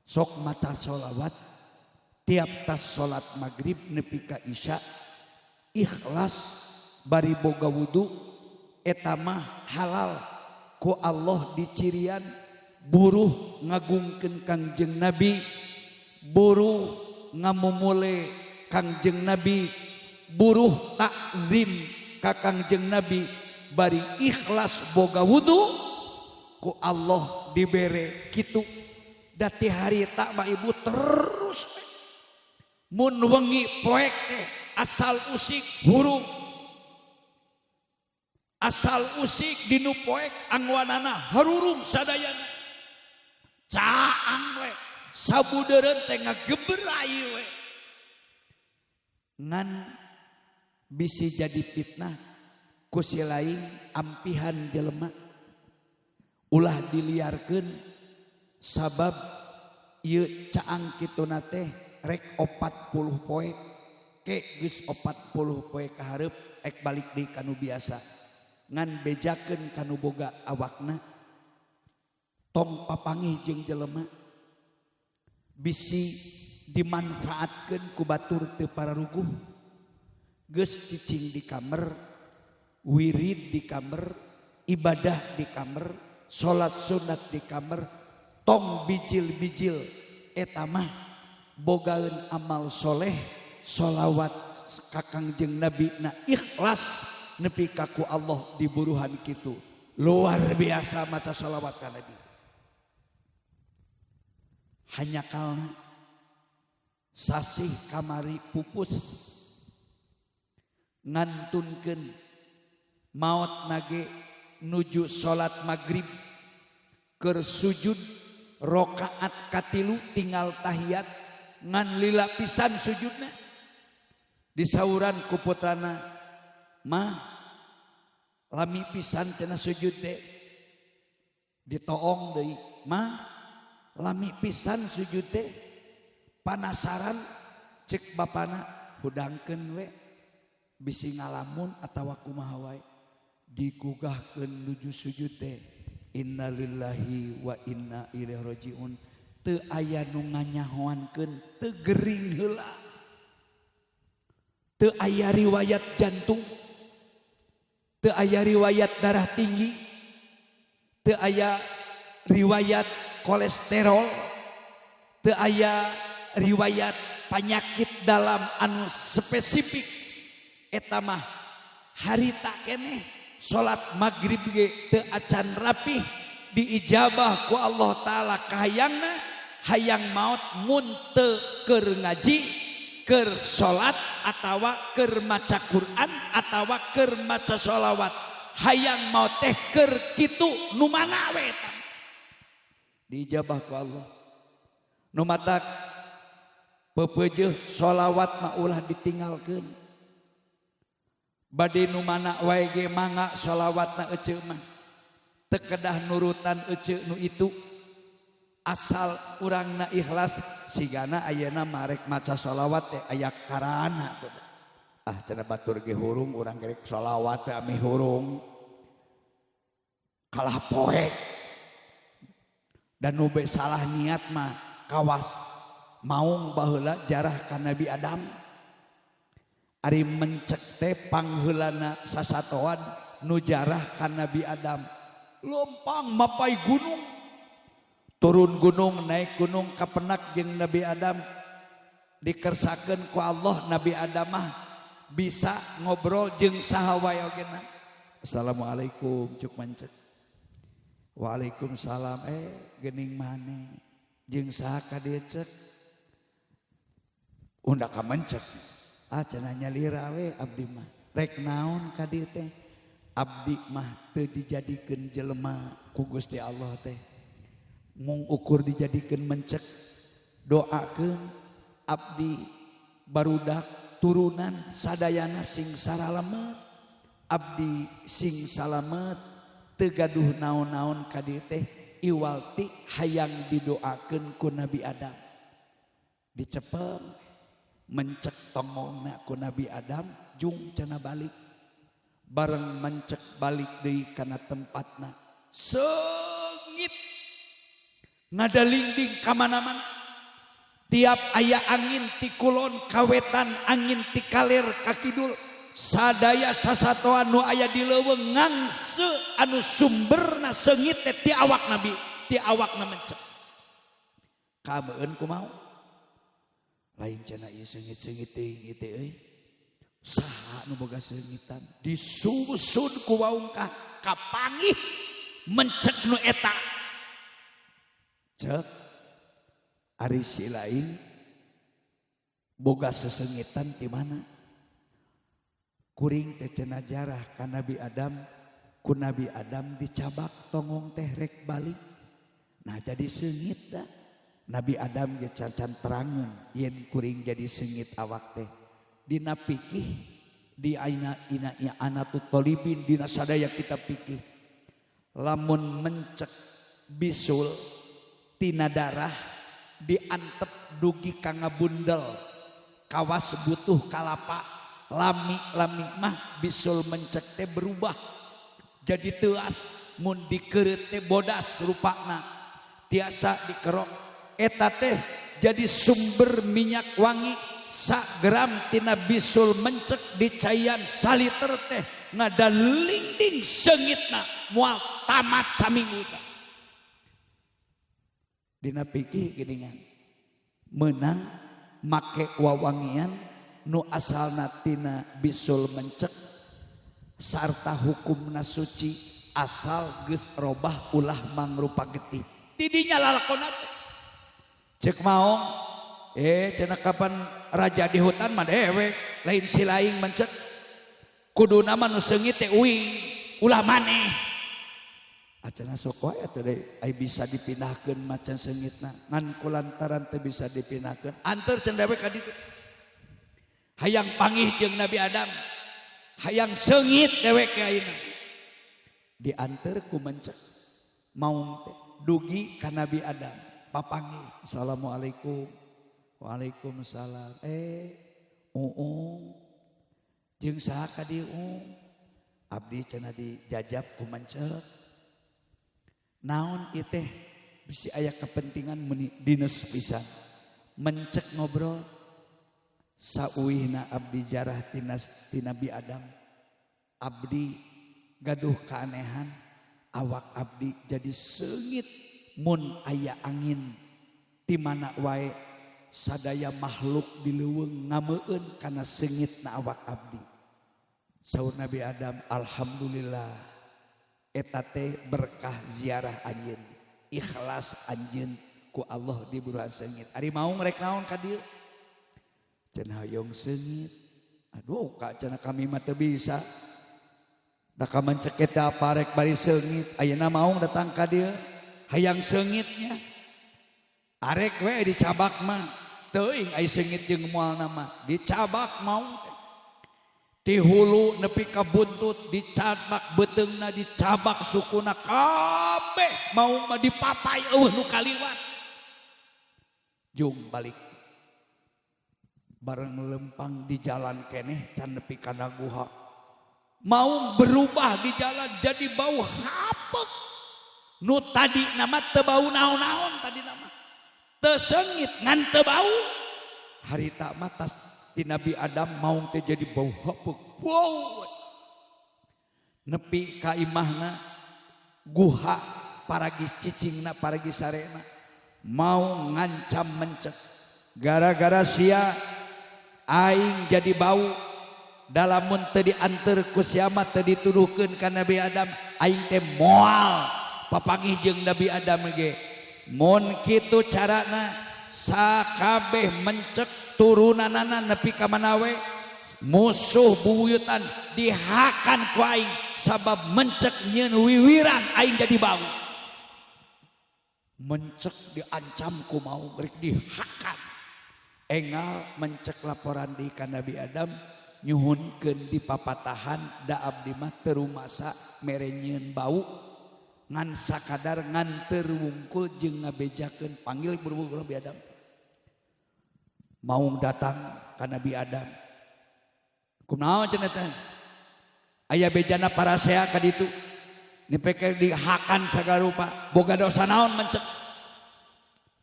Sok maca sholawat tiap tas salat maghrib nepi ka isya ikhlas bari boga wudu eta mah halal ku Allah dicirian buruh ngagungkeun Kangjeng Nabi, buruh ngamumule Kangjeng Nabi, buruh takzim ka Kangjeng Nabi bari ikhlas boga wudu ku Allah dibere kitu. Dati harita mah ibu terus mun wengi poek teh asal usik hurung, asal usik dinu poek angwanana harurung sadayana caang we sabudeureun teh ngageberai we. Ngan bisi jadi fitnah ku si lain ampihan jelema ulah diliarkeun sabab ieu caang kituna teh rek 40 poe ke geus 40 poe kahareup ek balik deui kanu biasa ngan bejakeun kanu boga awakna tong papangih jeung jelema bisi dimanfaatkeun ku batur teu pararuguh. Geus cicing di kamar, wirid di kamar, ibadah di kamar, salat sunat di kamar, tong bijil-bijil eta mah bogaeun amal soleh, sholawat ka Kangjeng Nabi na ikhlas nepi ka ku Allah diburuhan kitu. Luar biasa maca sholawat ka Nabi. Hanya kalna sasih kamari pupus ngantunkeun maot nage nuju salat maghrib keur sujud rakaat katilu tinggal tahiyat ngan lila pisan sujudna disauran ku putrana mah lami pisan cenah sujud teh ditoong deui mah lami pisan sujud teh panasaran cek bapana hudangkeun we bisi ngalamun atawa kumaha wae digugahkeun nuju sujud teh innalillahi wa inna ilaihi rajiun teu aya nu nganyahoankeun teu gering heula. Teu aya riwayat jantung, teu aya riwayat darah tinggi, teu aya riwayat kolesterol, teu aya riwayat penyakit dalam anu spesifik. Eta mah harita keneh salat maghrib ge teu acan rapih diijabah ku Allah Ta'ala kahayangna hayang maot mun teu keur ngaji, keur salat atawa keur maca Quran atawa keur maca sholawat. Hayang maot teh keur kitu nu mana we eta diijabah ku Allah. Nu matak pepeujeuh sholawat mah ulah ditinggalkeun. Bade nu mana wae ge mangga sholawatna eceu mah. Teu kedah nurutan eceu nu itu. Asal urangna ikhlas sigana ayeuna marek maca sholawat teh aya karana tuh. Ah cenah batur ge hurung urang gerek sholawat teh ami hurung. Kalah poek. Dan nu be salah niat mah kawas maung baheula jarah ka Nabi Adam. Ari mencek teh pangheulana sasatoan nu jarah ka Nabi Adam. Lompang mapai gunung. Turun gunung naik gunung kapenak jeung Nabi Adam. Dikersakeun ku Allah Nabi Adam mah bisa ngobrol jeung saha wae ogena. Assalamualaikum cuk mencek. Waalaikumsalam geuning maneh jeung saha ka dieu cek. Undak ka mencek. Ah cenah nyalira we abdi mah. Rek naon ka dieu teh? Abdi mah teu dijadikeun jelema ku Gusti Allah teh. Mung ukur dijadikeun mencek. Doakeun abdi barudak turunan sadayana sing saralamet. Abdi sing salamet teu gaduh naon-naon ka dieu teh iwal ti hayang didoakeun ku Nabi Adam. Dicepeng mencek tongongna ku Nabi Adam jung cenah balik. Bareng mencek balik deui kana tempatna. Seungit ngadalingding ka mana-mana. Tiap aya angin ti kulon kawetan, angin ti kaler ka kidul, sadaya sasatoan nu aya di leuweung ngangse anu sumberna seungit teh ti awak Nabi, ti awakna mencek. Kabeun kumaha? Lain cenah ieu seungit-seungit teuing ieu teh euy. Saha nu boga seungitan? Disusun ku waungkah kapanggih mencek nu eta. Cek ari si lain boga sesengitan ti mana? Kuring teh cenah jarah ka Nabi Adam, ku Nabi Adam dicabak tongong teh rek balik. Nah jadi seungit da. Nabi Adam ge cacan terangeun yen kuring jadi seungit awak teh. Dina pikih di aina ina ya anatut tolibin dina sadaya kita pikih. Lamun mencek bisul tina darah diantep dugi ka ngabundel kawas butuh kalapa lami-lami mah bisul mencek teh berubah jadi teuas mun dikeureut teh bodas rupana tiasa dikerok eta teh jadi sumber minyak wangi sak gram tina bisul mencek dicaian saliter teh ngadalingding seungitna moal tamat saminggu teh. Dina pikih geuningan meunang make wawangian nu asalna tina bisul mencek sarta hukumna suci asal geus robah ulah mangrupa getih. Tidinya lalakonna teh. Cek maong cenah kapan raja di hutan mah dewek lain si laing mencek. Kuduna mah nu seungit teh uing ulah maneh. Acana sok wae atuh deui ai bisa dipindahkeun macan seungitna ngan kulantaran teu bisa dipindahkeun anteur cenah dewek ka ditu. Hayang panggih jeung Nabi Adam hayang seungit dewek ayeuna dianteur ku mencek maung teh dugi ka Nabi Adam papanggih. Assalamualaikum. Waalaikumsalam. Uung jeung saha ka dieu uung? Abdi cenah dijajab ku mencek. Naon ieu teh bisi aya kepentingan meuni dines pisan. Mencek ngobrol. Sauwihna abdi jarah tina Nabi Adam. Abdi gaduh keanehan, awak abdi jadi seungit mun aya angin ti mana wae sadaya makhluk di leuweung ngameun kana seungitna awak abdi. Saur Nabi Adam, alhamdulillah eta teh berkah ziarah anjeun, ikhlas anjeun ku Allah diburuan seungit. Ari maung rek naon ka dieu? Cenah hoyong seungit. Aduh ka cenah kami mah teu bisa. Da kamencek eta parek bari seungit, ayeuna maung datang ka dieu hayang seungitnya. Arek we dicabak mah teuing ai seungit jeung moalna mah dicabak maung teh. Ti hulu nepi ka buntut dicabak beuteungna, dicabak sukuna, kabeh maung mah dipapai eueuh nu kaliwat. Jung balik. Bareng lempang di jalan keneh can nepi kana guha. Maung berubah di jalan jadi bau hapek. Nu tadi nama teu bau naon-naon tadi nama. Teu seungit ngan teu bau. Harita mah tas ti Nabi Adam maung teh jadi bau hapek. Wow. Nepi ka imahna guha paragis cicingna paragis sarena. Mau ngancam mencek. Gara-gara sia aing jadi bau. Dalamun teu dianteur ku sia mah teu dituduhkeun ka Nabi Adam, aing teh moal papanggih jeung Nabi Adam ge. Mun kitu carana sakabeh mencek turunanana nepi ka mana we musuh buyutan dihakan ku aing sabab mencek nyieun wiwiran aing jadi bau. Mencek diancam ku mau rek dihakan. Engal mencek laporan di ka Nabi Adam nyuhunkeun di papatahan da abdi mah teu rumasa mere nyieun bau ngan sakadar ngan teu wungkul jeung ngabejakeun panggil buru-buru Nabi Adam. Maung datang ka Nabi Adam. Kunaon cenah teh? Aya bejana parasea ka ditu. Nipeke dihakan sagala rupa, boga dosa naon mencek.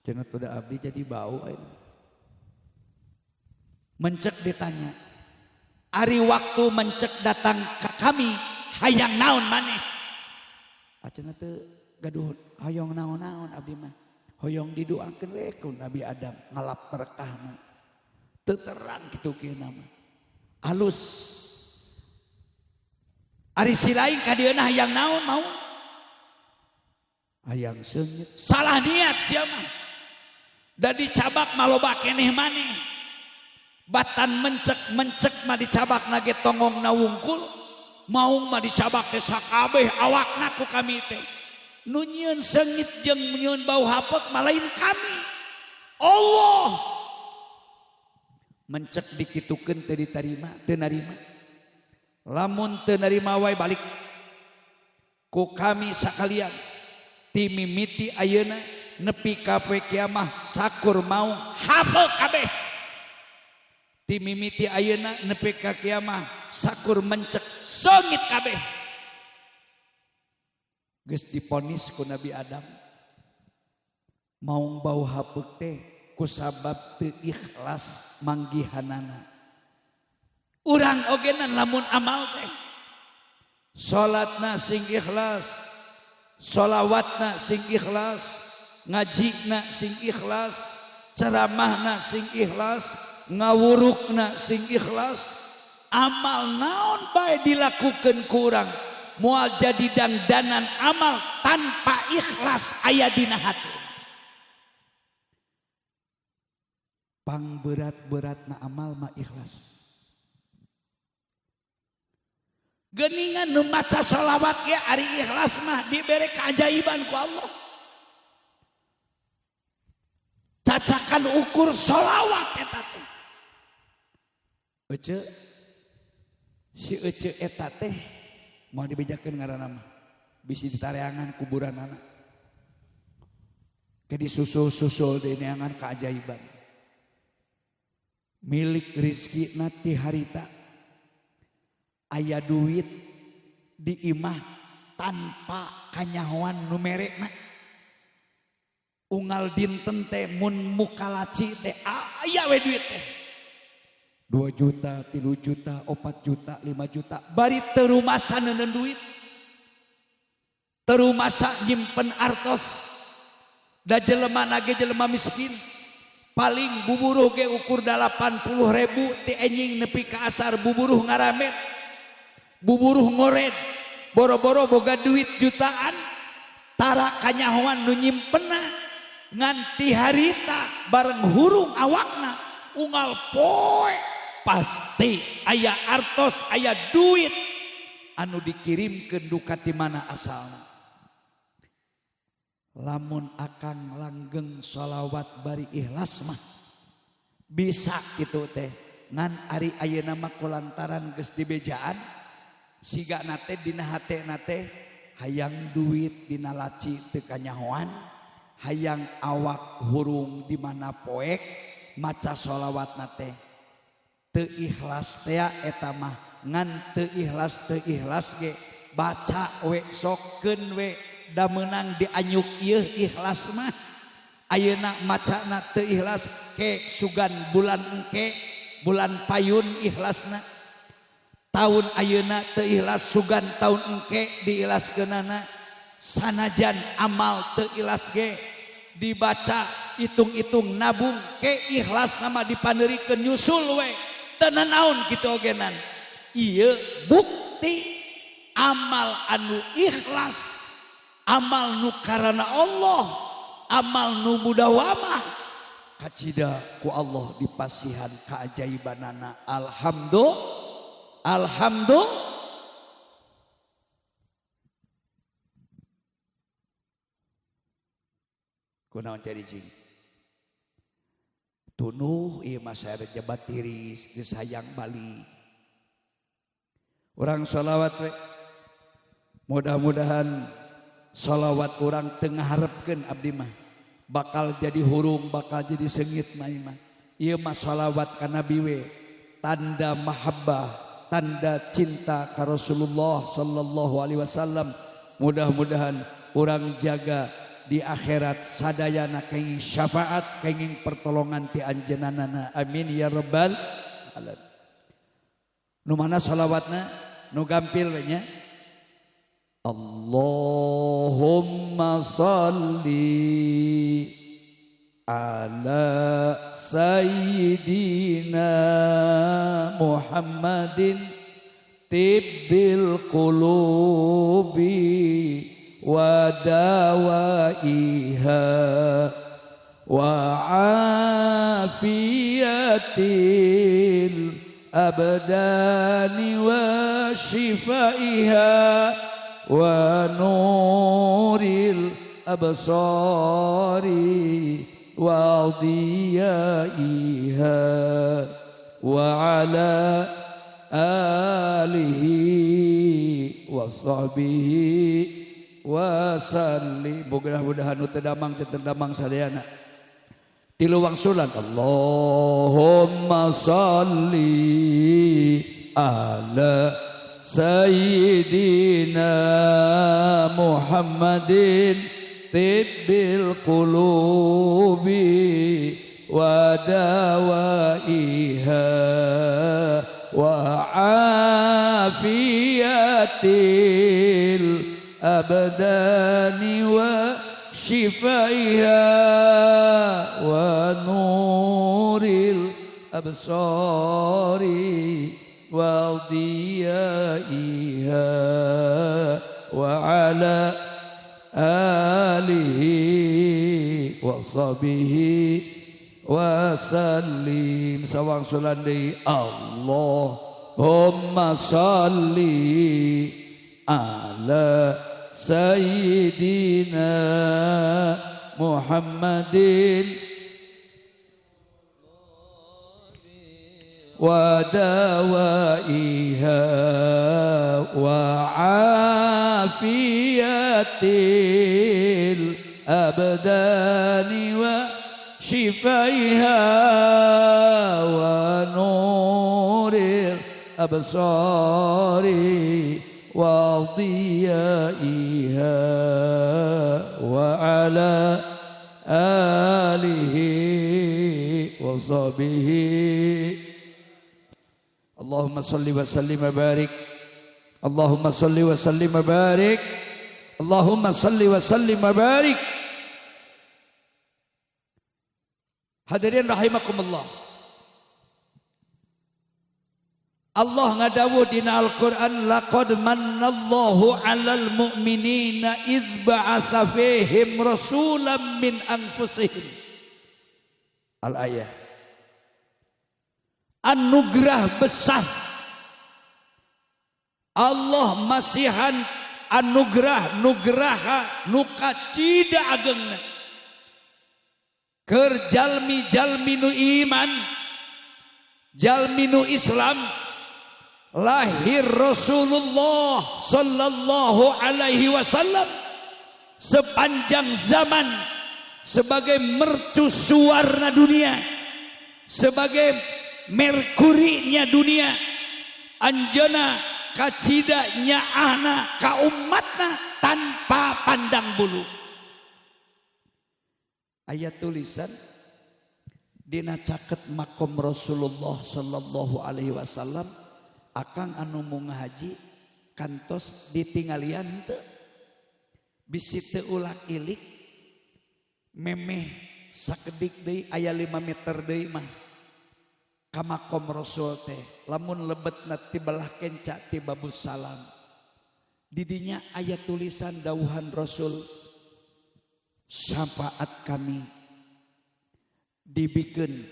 Cenah teh da abdi jadi bau ayeuna. Mencek ditanya, ari waktu mencek datang ka kami hayang naon maneh? Acenah teu gaduh hoyong naon-naon abdi mah. Hoyong didoakeun we ku Nabi Adam ngalap berkahna. Teu terang kitu kieu mah. Alus. Ari si lain ka dieuna hayang naon mau? Hayang seungit. Salah niat sia mah. Da dicabak mah loba keneh maneh. Batan mencek-mencek mah dicabak nage tongongna wungkul, maung mah dicabak teh sakabeh awakna ku kami teh. Nu nyieun seungit jeung nyieun bau hapek mah lain kami. Allah. Mencek dikitukeun teu ditarima, teu narima. Lamun teu narima wae balik. Ku kami sakalian ti mimiti ayeuna nepi ka poe kiamah sakur maung hapek kabeh. Ti mimiti ayeuna nepi ka kiamah sakur mencek seungit kabeh. Geus diponis ku Nabi Adam. Maung bau hapeuk teh kusabab teu ikhlas manggihanana. Urang ogenan lamun amal teh salatna sing ikhlas, sholawatna sing ikhlas, ngajina sing ikhlas, ceramahna sing ikhlas, ngawurukna sing ikhlas, amal naon bae dilakukeun ku urang moal jadi dangdanan amal tanpa ikhlas aya dina hati. Pang berat-beratna amal mah ikhlas. Geningan nu maca sholawat ge ari ikhlas mah dibere keajaiban ku Allah. Cacakan ukur sholawat eta teh. Ece si ece eta teh mau dibejakeun ngaranna mah bisi ditareangan kuburanana. Ke disusul-susul deneangan keajaiban. Milik rizkina ti harita. Aya duit di imah tanpa kanyahoan nu merekna. Unggal dinten teh mun muka laci teh aya we duit teh. 2 juta, 3 juta, 4 juta, 5 juta bari teu rumasa neuneun duit. Teu rumasa nyimpen artos. Da jelema nage jelema miskin. Paling buburuh ge ukur 80.000 ti enjing nepi ka asar buburuh ngaramet. Buburuh ngored. Boro-boro boga duit jutaan tara kanyahoan nu nyimpenna nganti harita bareng hurung awakna unggal poe pasti aya artos aya duit anu dikirimkeun duka ti mana asalna. Lamun akang langgeng sholawat bari ikhlas mah bisa kitu teh ngan ari ayeuna mah kulantaran geus dibejaan siga nate dina hate nate hayang duit dina laci teu kanyahoan hayang awak hurung di mana poek maca sholawat nate teu ikhlas teh eta mah ngan teu ikhlas ge baca we sokeun we da meunang dianyuk ieu ikhlas mah ayeuna macana teu ikhlas ke sugan bulan engke bulan payun ikhlasna taun ayeuna teu ikhlas sugan taun engke diikhlaskeunana sanajan amal teu ikhlas ge dibaca hitung-hitung nabung ke ikhlas nama dipaneurikeun nyusul we teu nanaon kitu ogenan ieu bukti amal anu ikhlas amal nu karana Allah amal nu mudawamah kacida ku Allah dipasihan keajaibanana. Alhamdulillah alhamdulillah. Kunaon cari cing tunuh ieu mah saya jabat tiris geus hayang bali urang sholawat we mudah-mudahan sholawat urang teu ngaharepkeun abdi mah bakal jadi hurung bakal jadi seungit mah ieu mah. Ieu mah sholawat ka Nabi we tanda mahabbah tanda cinta ka Rasulullah sallallahu alaihi wasallam. Mudah-mudahan urang jaga di akhirat sadayana kenging syafaat kenging pertolongan ti anjeunana. Amin ya rabbal alamin. Nu mana sholawatna nu gampil we nya. Allahumma salli ala sayyidina Muhammadin tibbil qulubi wa dawaiha wa afiyatil abdani wa shifaiha wa nuril absari wa diyaiha wa ala alihi wa sahbihi wa sallim. Mudah-mudahan nu teu damang teu terdamang sadayana. Tilu wangsulan Allahumma salli ala sayyidina Muhammadin tibbil qulubi wa dawaiha wa afiyatil abdani wa shifaiha wa nuril absari wa diyaiha wa ala alihi wa sahbihi wa sallim. Sawang sulan deui Allahumma salli ala sayyidina Muhammadin wa dawaiha wa afiyatil abdani wa shifaiha wa nuril absari wa diyaiha wa ala alihi wa sahbihi. Allahumma salli wa sallim wa barik. Allahumma salli wa sallim wa barik. Allahumma salli wa sallim wa barik. Hadirin rahimakumullah. Allah ngadawuh dina Al-Qur'an, laqad mannallahu 'alal mu'minina idz ba'atsa fihim rasulan min anfusihim. Al-ayah. Anugerah besar Allah masihan anugerah nugraha nu kacida agengna keur jalmi-jalmi nu iman, jalmi nu Islam. Lahir Rasulullah sallallahu alaihi wasallam sepanjang zaman sebagai mercusuarna dunia, sebagai merkurinya dunia. Anjeunna kacida nyaahna ka umatna tanpa pandang bulu. Ayat tulisan dina caket makom Rasulullah sallallahu alaihi wasallam, akang anu mung haji kantos ditinggalian teu bisi teu ulak ilik memeh sakedik deui aya 5 meter deui mah ka makom Rasul teh, lamun lebetna ti belah kenca ti Babus Salam. Didinya aya tulisan dauhan Rasul, syafaat kami dibikeun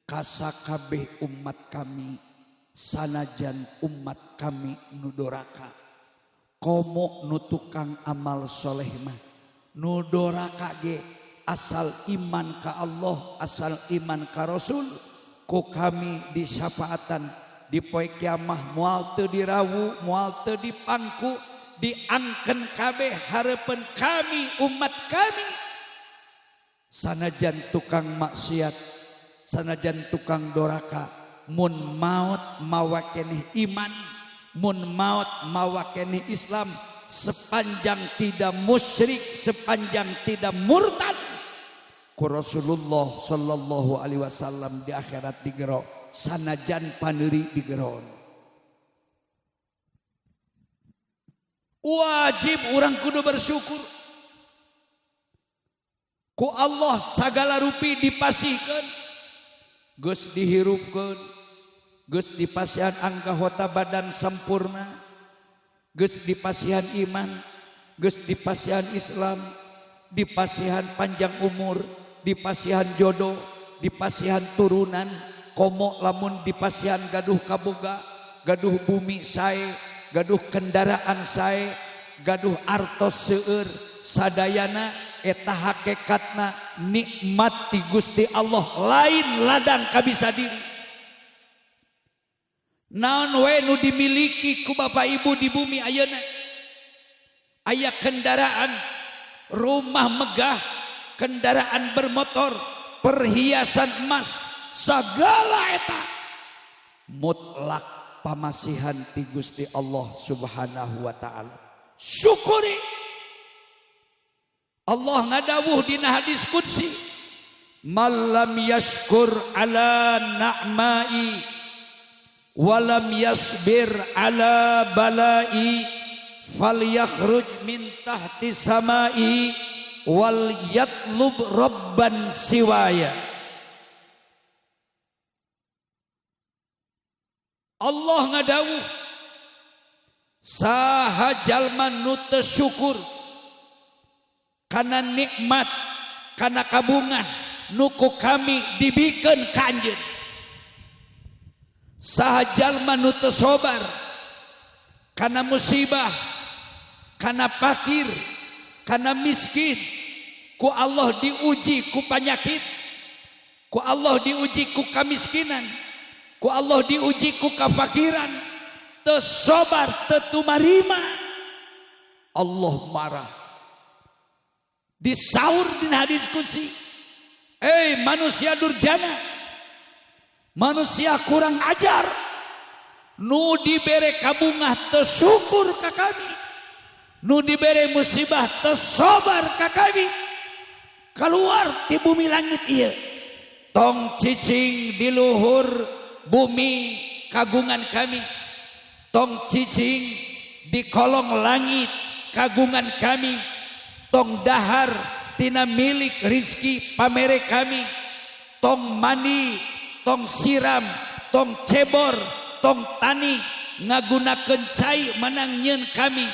ka sakabeh umat kami sanajan umat kami nu doraka. Komo nu tukang amal soleh mah nu doraka ge asal iman ka Allah, asal iman ka Rasul, ku kami disyafaatan di poe kiamah moal teu dirawu, moal teu dipangku, diangken kabeh hareupeun kami umat kami. Sanajan tukang maksiat, sanajan tukang doraka, mun maot mawa keneh iman, mun maot mawa keneh Islam, sepanjang tidak musyrik, sepanjang tidak murtad, ku Rasulullah sallallahu alaihi wasallam di akhirat digero, sanajan paneuri digeron. Wajib urang kudu bersyukur ku Allah sagala rupi dipasihkeun, geus dihirupkeun, geus dipasihan anggota badan sempurna, geus dipasihan iman, geus dipasihan Islam, dipasihan panjang umur, dipasihan jodoh, dipasihan turunan. Komo lamun dipasihan gaduh kaboga, gaduh bumi sae, gaduh kendaraan sae, gaduh artos seueur, sadayana eta hakikatna nikmat ti Gusti Allah, lain ladang kabisa diri. Naon we nu dimiliki ku bapak ibu di bumi ayeuna? Aya kendaraan, rumah megah, kendaraan bermotor, perhiasan emas, segala eta mutlak pamasihan ti Gusti Allah Subhanahu wa taala. Syukuri. Allah ngadawuh dina hadis qudsi, "Malam yashkur ala na'mai walam yasbir ala balai falyakhruj min tahti samai wal yatlub rabban siwaya." Allah ngadawuh, saha jalma nu teu syukur kana nikmat, kana kabungan nu ku kami dibikeun ka anjeun, saha jalma nu teu sobar kana musibah, kana fakir, kana miskin, ku Allah diuji ku panyakit, ku Allah diuji ku kamiskinan, ku Allah diuji ku kafakiran, teu sobar teu tumarima, Allah marah. Disaur dina hadis qudsi, "Eh manusia durjana, manusia kurang ajar, nu dibere kabungah teu syukur ka kami, nu dibere musibah teu sobar ka kami, keluar ti bumi langit ieu, tong cicing di luhur bumi kagungan kami, tong cicing di kolong langit kagungan kami, tong dahar tina milik rizki pamere kami, tong mandi, tong siram, tong cebor, tong tani ngagunakeun cai menang nyeun kami.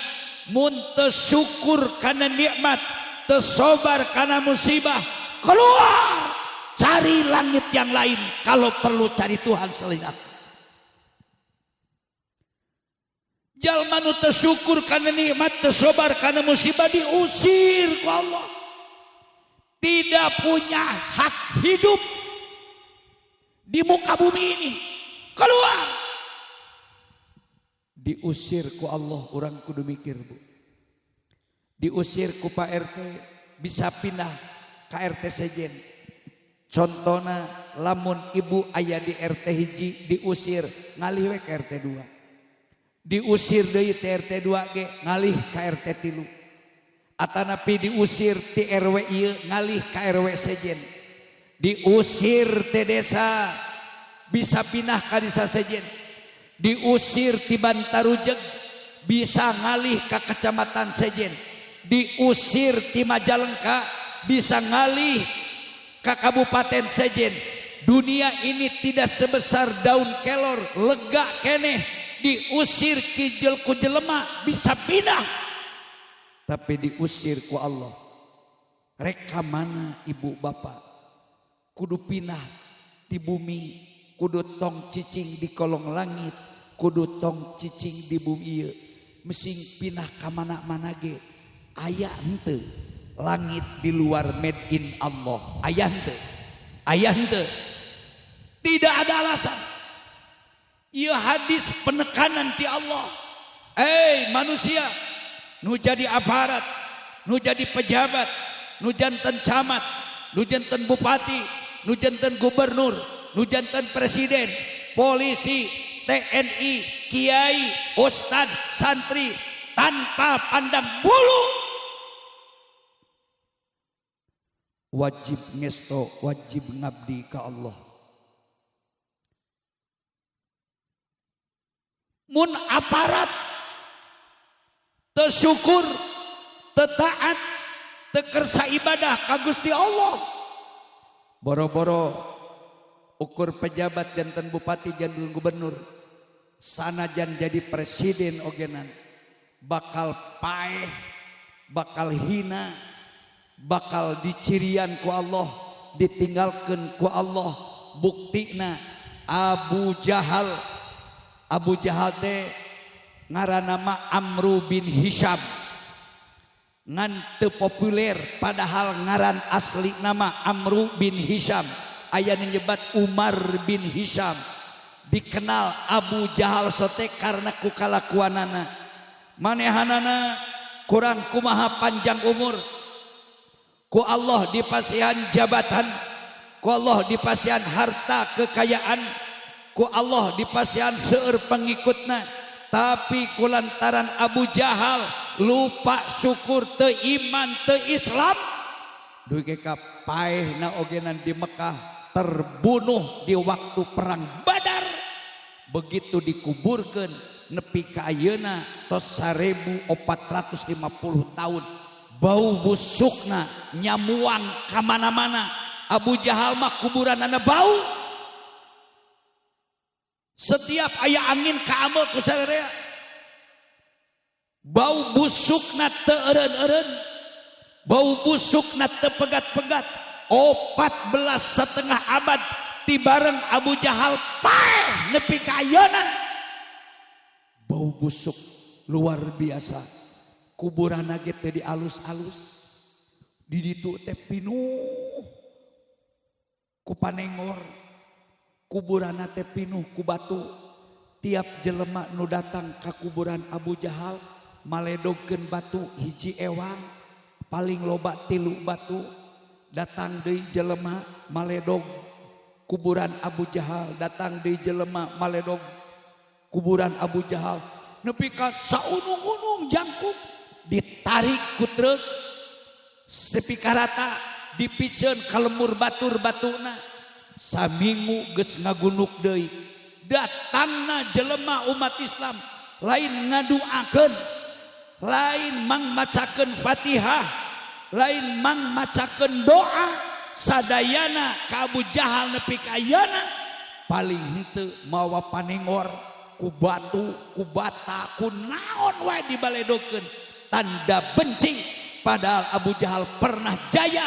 Mun teu syukur kana nikmat, teu sobar kana musibah, keluar cari langit yang lain, kalau perlu cari Tuhan selain aku. Jalma nu teu syukur kana nikmat, teu sobar kana musibah, diusir ku Allah. Tidak punya hak hidup di muka bumi ini. Keluar. Diusir ku Allah, orang kudu mikir, Bu. Diusir ku Pak RT, bisa pindah ke RT sejen. Contohna lamun ibu aya di RT hiji diusir, ngalih we ke RT 2. Diusir deui ti RT 2 ge ngalih ka RT 3. Atanapi diusir ti RW ieu ngalih ka RW sejen. Diusir ti desa bisa pindah ka desa sejen. Diusir ti Bantarujeg bisa ngalih ka kecamatan sejen. Diusir ti Majalengka bisa ngalih ka kabupaten sejen. Dunia ini tidak sebesar daun kelor, lega keneh. Diusir kijel ku jelema bisa pindah, tapi diusir ku Allah. Rek ka mana ibu bapak? Kudu pindah di bumi, kudu tong cicing di kolong langit, kudu tong cicing di bumi ieu. Mesing pindah ka mana-mana ge aya henteu langit di luar made in Allah, aya henteu, aya henteu. Tidak ada alasan. Ieu hadis penekanan ti Allah. Eh manusia, nu jadi aparat, nu jadi pejabat, nu janten camat, nu janten bupati, nu janten gubernur, nu janten presiden, polisi, TNI, kiai, ustad, santri, tanpa pandang bulu, wajib ngesto, wajib ngabdi ka Allah. Mun aparat tersyukur, tetaat, tekersa ibadah ka Gusti Allah, boro-boro ukur pejabat janten bupati janten gubernur, sanajan jadi presiden ogenan bakal paeh, bakal hina, bakal dicirian ku Allah, ditinggalkan ku Allah. Buktina Abu Jahal. Abu Jahal teh ngaranna mah Amru bin Hisham, ngan teu populer padahal ngaran asli nama Amru bin Hisham. Aya nu nyebat Umar bin Hisham. Dikenal Abu Jahal sote karena ku kalakuanana. Manehanana kurang kumaha panjang umur, ku Allah dipasihan jabatan, ku Allah dipasihan harta kekayaan, ku Allah dipasihan seueur pengikutna. Tapi kulantaran Abu Jahal lupa syukur, teu iman, teu Islam, dugi ka paehna ogenan di Mekah, terbunuh di waktu perang Badar. Begitu dikuburkan nepi ka ayeuna tos 1450 tahun, bau busukna nyamuang ka mana-mana. Abu Jahal mah kuburanana bau. Setiap aya angin kaamel ku sararea, bau busukna teu eureun-eureun, bau busukna teu pegat-pegat. 14,5 abad ti bareng Abu Jahal paeh nepi ka ayeuna, bau busuk luar biasa. Kuburanna ge teu dialus-alus, di ditu teh pinuh ku panengor, kuburanna teh pinuh ku batu. Tiap jelema nu datang ka kuburan Abu Jahal maledogkeun batu hiji ewang, paling loba 3 batu. Datang deui jelema maledog kuburan Abu Jahal, datang deui jelema maledog kuburan Abu Jahal, nepi ka saunung-unung jangkung ditarik ku truk sepi karata, dipiceun ka lemur batur-batuna. Saminggu geus ngagunuk deui, Datangna jelema umat Islam lain ngaduakeun, lain mang macakeun Fatihah, lain mang macakeun doa sadayana ka Abu Jahal nepi ka ayeuna paling henteu mawa panengor ku batu, ku bata, ku naon wae dibaledokeun tanda benci. Padahal Abu Jahal pernah jaya,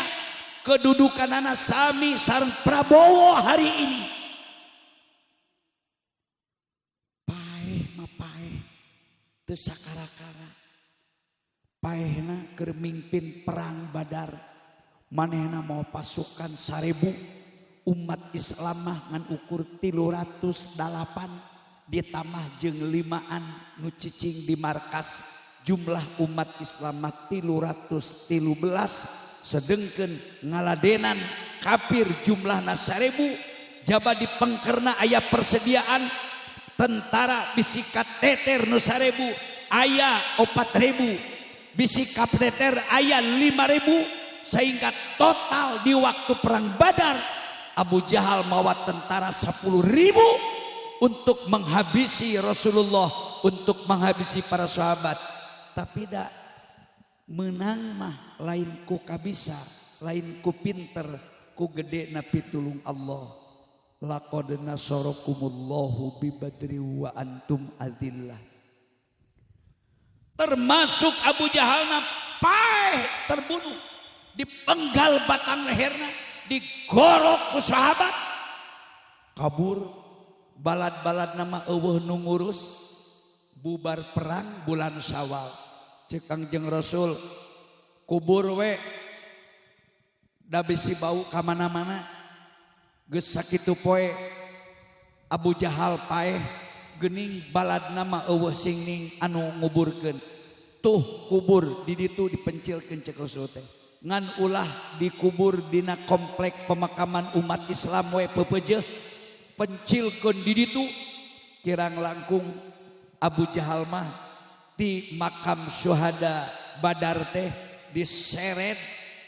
kedudukanana sami sareng Prabowo hari ini. Paeh mah paeh teu sakara-kara. Paehna keur mimpin perang Badar, manehna mau pasukan 1000, umat Islam mah ngan ukur 308 ditambah jeung 5an nu cicing di markas. Jumlah umat Islam mah 313, sedengkeun ngaladenan kafir jumlahna 1000. Jaba di pengkerna aya persediaan tentara bisi kateter nu 1000 aya 4000, bisi kateter aya 5000, sehingga total di waktu perang Badar Abu Jahal mawa tentara 10.000 untuk menghabisi Rasulullah, untuk menghabisi para sahabat. Tapi dak menang mah lain ku kabisa, lain ku pinter, ku gede na pitulung Allah. Laqad nasarakumullahu bibadri wa antum adzillah. Termasuk Abu Jahalna paeh terbunuh, dipenggal batang leherna, digorok ku sahabat, kabur. Balad-balad nama eueuh nu ngurus. Bubar perang bulan Syawal, cek Kangjeng Rasul kubur we da bisi bau ka mana-mana. Geus sakitu poe Abu Jahal paeh geuning balad nama eueuh singning anu nguburkeun. Tuh kubur di ditu dipencilkeun cek Rasul teh. Ngan ulah dikubur dina komplek pemakaman umat Islam we pepeujeuh, pencilkeun di ditu. Kirang langkung Abu Jahal mah di makam syuhada Badar teh diseret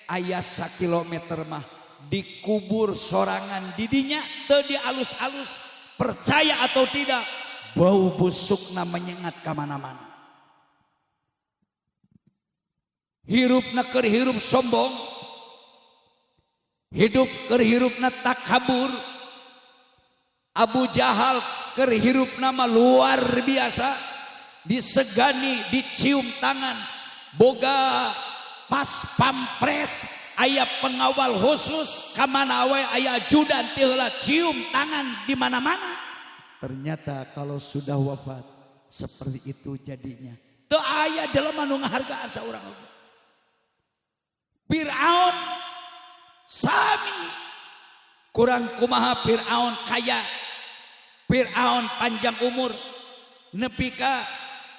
aya sakilometer mah dikubur sorangan didinya teu dialus-alus. Percaya atau tidak, bau busukna menyengat ka mana-mana. Hirupna keur hirup sombong, hidup keur hirupna takabur. Abu Jahal keur hirupna mah luar biasa, disegani, dicium tangan, boga pas pampres, aya pengawal khusus, kamana we aya ajudan ti heula cium tangan di mana-mana. Ternyata kalau sudah wafat seperti itu jadinya. Teu aya jelema nu ngahargaan saurang oge. Fir'aun sami kurang kumaha Fir'aun kaya, Fir'aun panjang umur, nepi ka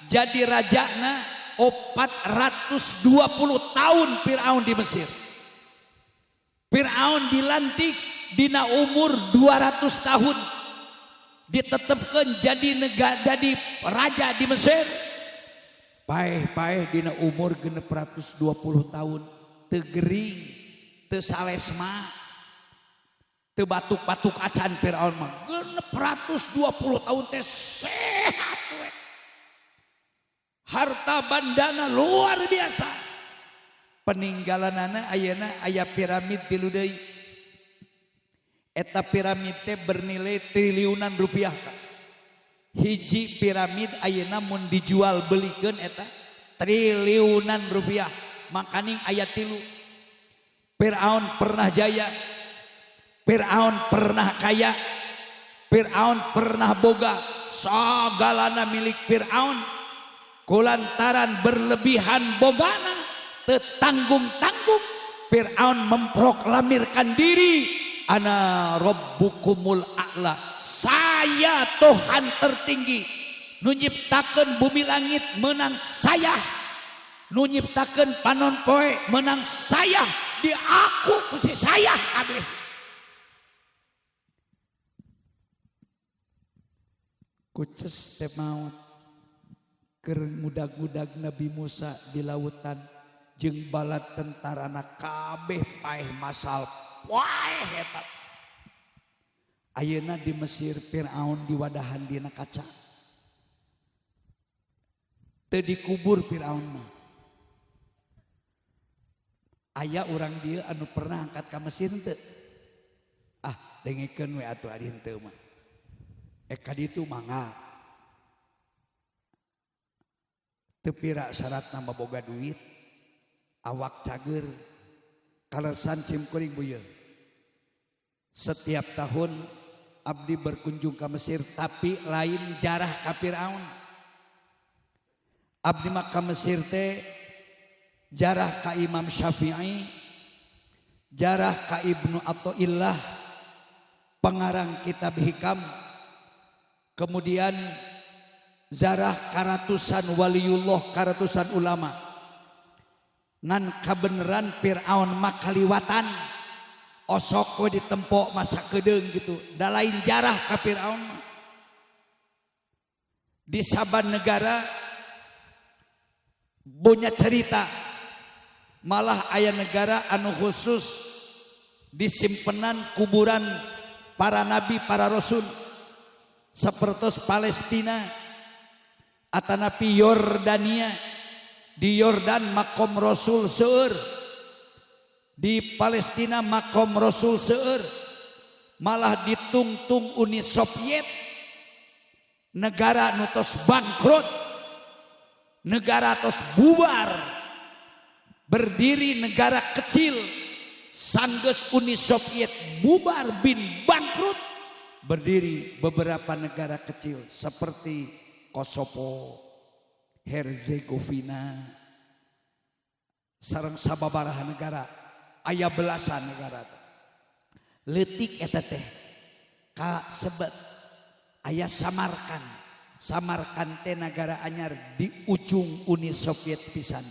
jadi rajana 420 tahun Fir'aun di Mesir. Fir'aun dilantik dina umur 200 tahun, ditetepkeun jadi negara, jadi raja di Mesir. Paeh-paeh dina umur 620 tahun, teu gering, teu salesma, teu batuk-batuk acan Fir'aun mah. 620 tahun teh sehat we. Harta bandana luar biasa. Peninggalanana ayeuna aya piramid tilu deui. Eta piramid teh bernilai triliunan rupiah. Hiji piramid ayeuna mun dijual belikeun eta triliunan rupiah. Makaning aya tilu. Fir'aun pernah jaya, Fir'aun pernah kaya, Fir'aun pernah boga, sagalana milik Fir'aun. Kulantaran berlebihan bogana tetanggung-tanggung, Fir'aun memproklamirkan diri, ana rabbukumul a'la, saya Tuhan tertinggi, nu nyiptakeun bumi langit menang saya, nu nyiptakeun panon poe menang saya, di aku ku si saya kabeh. Kuces teh maot keur ngudag-ngudag Nabi Musa di lautan jeung balad tentarana kabeh paeh masal paeh eta. Ayeuna di Mesir Firaun diwadahan dina kaca. Teu dikubur Firaun mah. Aya urang dieu anu pernah angkat ka Mesir teu? Ah, dengekeun we atuh ari henteu mah. Ka ditu mangga. Teu pira syaratna mah boga duit, awak cager, kaleresan sim kuring bu ieu. Setiap tahun abdi berkunjung ke Mesir tapi lain jarah ka Firaun. Abdi mah ka Mesir teh jarah ka Imam Syafi'i, jarah ka Ibnu Athaillah, pengarang kitab Hikam, kemudian zarah karatusan waliullah, karatusan ulama. Ngan kabeneran Firaun mah kaliwatan. Osok we ditempok masa kedeung gitu. Da lain jarah ka Firaun mah. Di saban negara punya cerita. Malah aya negara anu khusus disimpenan kuburan para nabi, para rasul. Sapertos Palestina atanapi Yordania. Di Yordan makom Rasul seueur. Di Palestina makom Rasul seueur. Malah ditungtung Uni Soviet, negara nu tos bangkrut, negara tos bubar, berdiri negara kecil. Sanggeus Uni Soviet bubar bin bangkrut, berdiri beberapa negara kecil seperti Kosovo, Herzegovina, sareng sababaraha negara, aya belasan negara. Leutik eta teh kasebet aya Samarkand. Samarkand teh nagara anyar di ujung Uni Soviet pisan.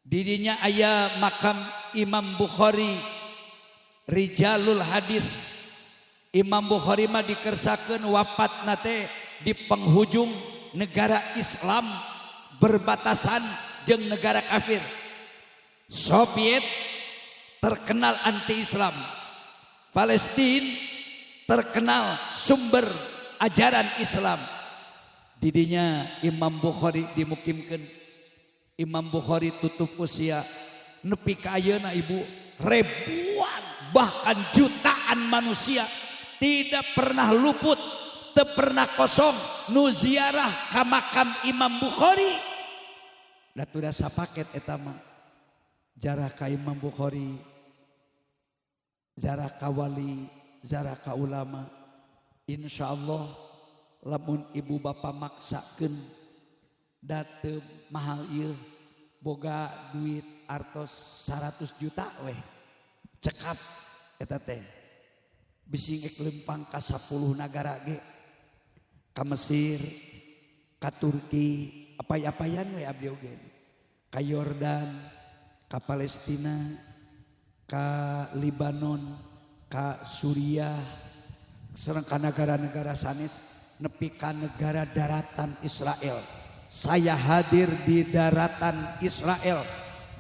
Didinya aya makam Imam Bukhari, Rijalul Hadis. Imam Bukhari mah dikersakeun wafatna teh di penghujung negara Islam berbatasan jeung negara kafir. Soviet terkenal anti-Islam. Palestina terkenal sumber ajaran Islam. Didinya Imam Bukhari dimukimkeun. Imam Bukhari tutup usia nepi ka ayeuna ibu ribuan bahkan jutaan manusia tidak pernah luput, teu pernah kosong nu ziarah ka makam Imam Bukhari. Da tuh sapaket eta mah. Jarah ka Imam Bukhari, jarah ka wali, jarah ka ulama. Insyaallah lamun ibu bapa maksakeun da teu mahal ieu boga duit artos 100 juta weh cekap eta teh bisi ngek lempang ka 10 nagara ge, ka Mesir, ka Turki, apay-apayan we abdi oge, ka Yordan, ka Palestina, ka Libanon, ka Suriah, sareng ka negara-negara sanes nepi ka negara daratan Israel. Saya hadir di daratan Israel,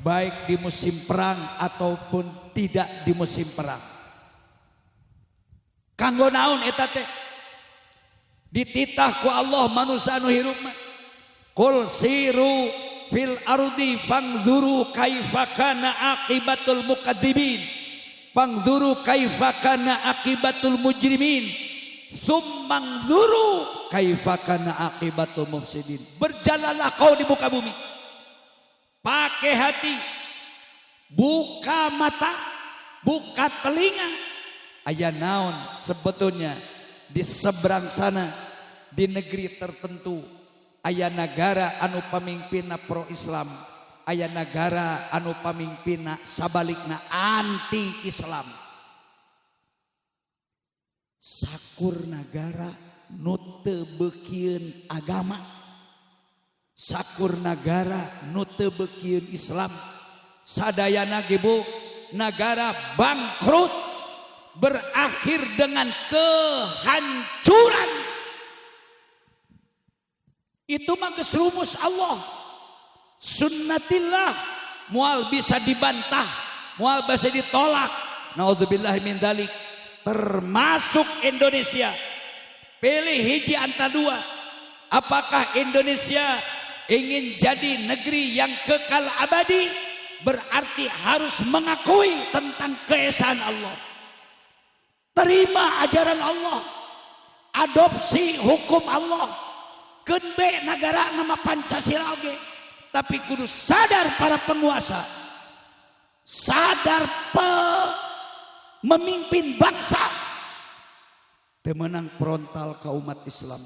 baik di musim perang ataupun tidak di musim perang. Kanggo naon eta teh? Dititah ku Allah manusia anu hirup mah. Qul siru fil ardi fangzuru kaifa kana aqibatul mukadzibin, fangzuru kaifa kana aqibatul mujrimin, summangzuru kaifa kana aqibatul mufsidin. Berjalanlah kau di muka bumi, pakai hati, buka mata, buka telinga. Aya naon sebetulnya di seberang sana, di negeri tertentu aya nagara anu pamimpinna pro Islam, aya nagara anu pamimpinna sabalikna anti Islam. Sakur nagara nu teu beukieun agama, sakur nagara nu teu beukieun Islam, sadayana ge bu nagara bangkrut, berakhir dengan kehancuran. Itu mah geus rumus Allah, sunnatillah, moal bisa dibantah, moal bisa ditolak. Naudzubillah min dzalik. termasuk Indonesia. Pilih hiji antara dua. Apakah Indonesia ingin jadi negeri yang kekal abadi? Berarti harus mengakui tentang keesaan Allah. Terima ajaran Allah. Adopsi hukum Allah. Keun be negara nama Pancasila oge. Tapi kudu sadar para penguasa. Sadar memimpin bangsa. Teu meunang frontal ke umat Islam.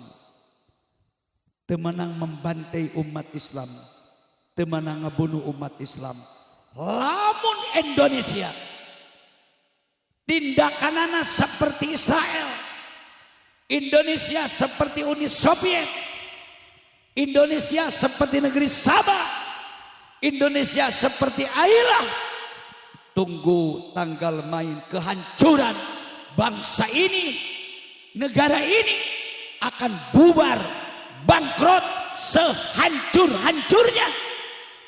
Teu meunang membantai umat Islam. Teu meunang ngebunuh umat Islam. Lamun Indonesia tindakanana seperti Israel, Indonesia seperti Uni Soviet, Indonesia seperti negeri Sabah, Indonesia seperti Ailah, tunggu tanggal main kehancuran bangsa ini, negara ini akan bubar, bangkrut, sehancur-hancurnya.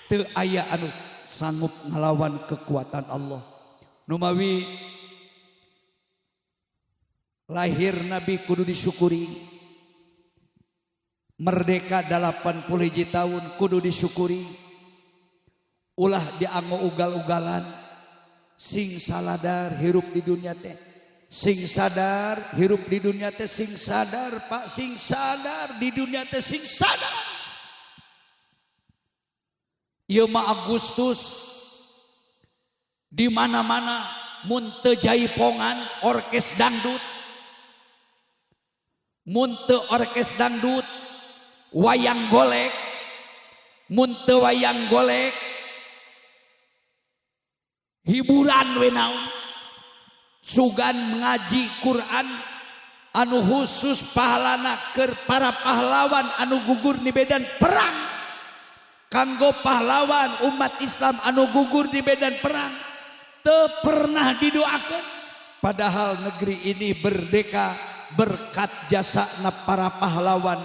Teu aya anu sanggup ngelawan kekuatan Allah. Numawi lahir Nabi kudu disyukuri. Merdeka 80 hiji tahun kudu disyukuri. Ulah dianggo ugal-ugalan. Sing saladar hirup di dunia teh. Sing sadar hirup di dunia teh, sing sadar Pak, sing sadar di dunia teh, sing sadar. Ieu mah Agustus di mana-mana mun teu jaipongan orkes dangdut, mun teu orkes dangdut wayang golek, mun teu wayang golek hiburan we naon. Sugan mengaji Quran anu khusus pahalana keur para pahlawan anu gugur di medan perang, kanggo pahlawan umat Islam anu gugur di medan perang teu pernah didoakeun. Padahal negeri ini merdeka berkat jasa para pahlawan.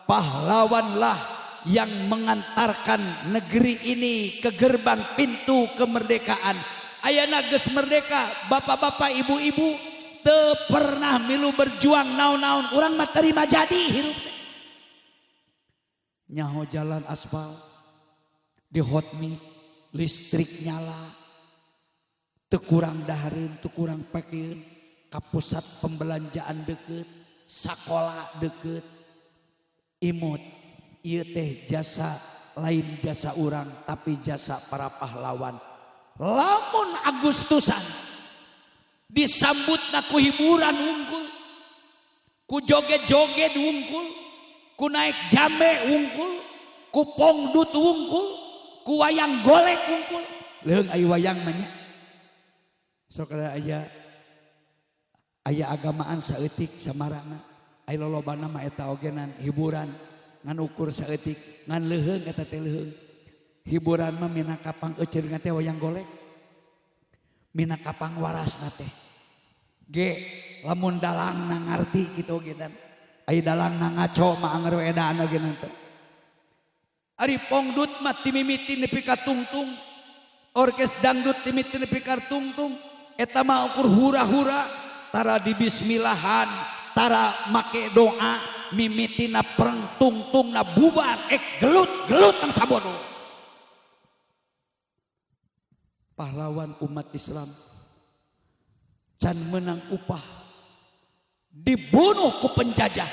Pahlawanlah yang mengantarkan negeri ini ke gerbang pintu kemerdekaan. Ayana geus merdeka, bapak-bapak, ibu-ibu teu pernah milu berjuang naon-naon, urang mah terima jadi hirup teh. Nyaho jalan aspal di hot mix, listrik nyala, teu kurang dahareun, teu kurang pakeun, ka pusat pembelanjaan deket, sakola deket. Imut ieu teh jasa lain jasa urang tapi jasa para pahlawan. Lamun Agustusan disambut ku hiburan wungkul, ku joget-joget wungkul, ku naik jambe wungkul, ku pongdut wungkul, ku wayang golek wungkul. Leung aya wayang mah nya. Sok aya aya agamaan saeutik samarana. Aya lolobana mah eta ogenan hiburan ngan ukur saeutik, ngan leuheung eta teh leuheung. Hiburan mah mina kapang euceurna teh wayang golek. Mina kapang warasna teh. Ge lamun dalangna ngarti kitu oge dan. Aya dalangna ngaco mah anger we edaan oge teh. Ari pongdut mah timimiti nepi ka tungtung. Orkes dangdut timimiti nepi ka tungtung. Eta mah ukur hura-hura, tara dibismillahan, tara make doa, mimitina preng tungtungna bubar, ek gelut-gelut nang sabodo. Pahlawan umat Islam can menang upah, dibunuh ku penjajah.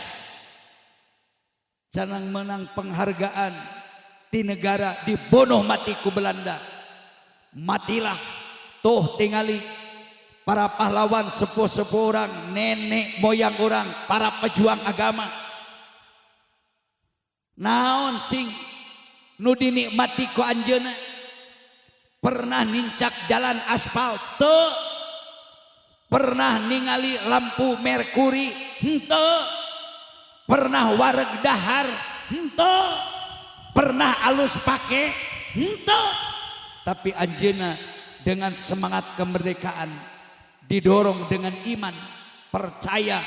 Canang menang penghargaan di negara, dibunuh mati ku Belanda. Matilah tuh tingali para pahlawan sepuh-sepuh orang, nenek moyang orang, para pejuang agama. Naon cing nu dinikmati ku anjeunna? Pernah nincak jalan aspal teu, pernah ningali lampu merkuri henteu, pernah wareg dahar henteu, pernah alus pake henteu. Tapi anjeunna dengan semangat kemerdekaan, didorong dengan iman, percaya,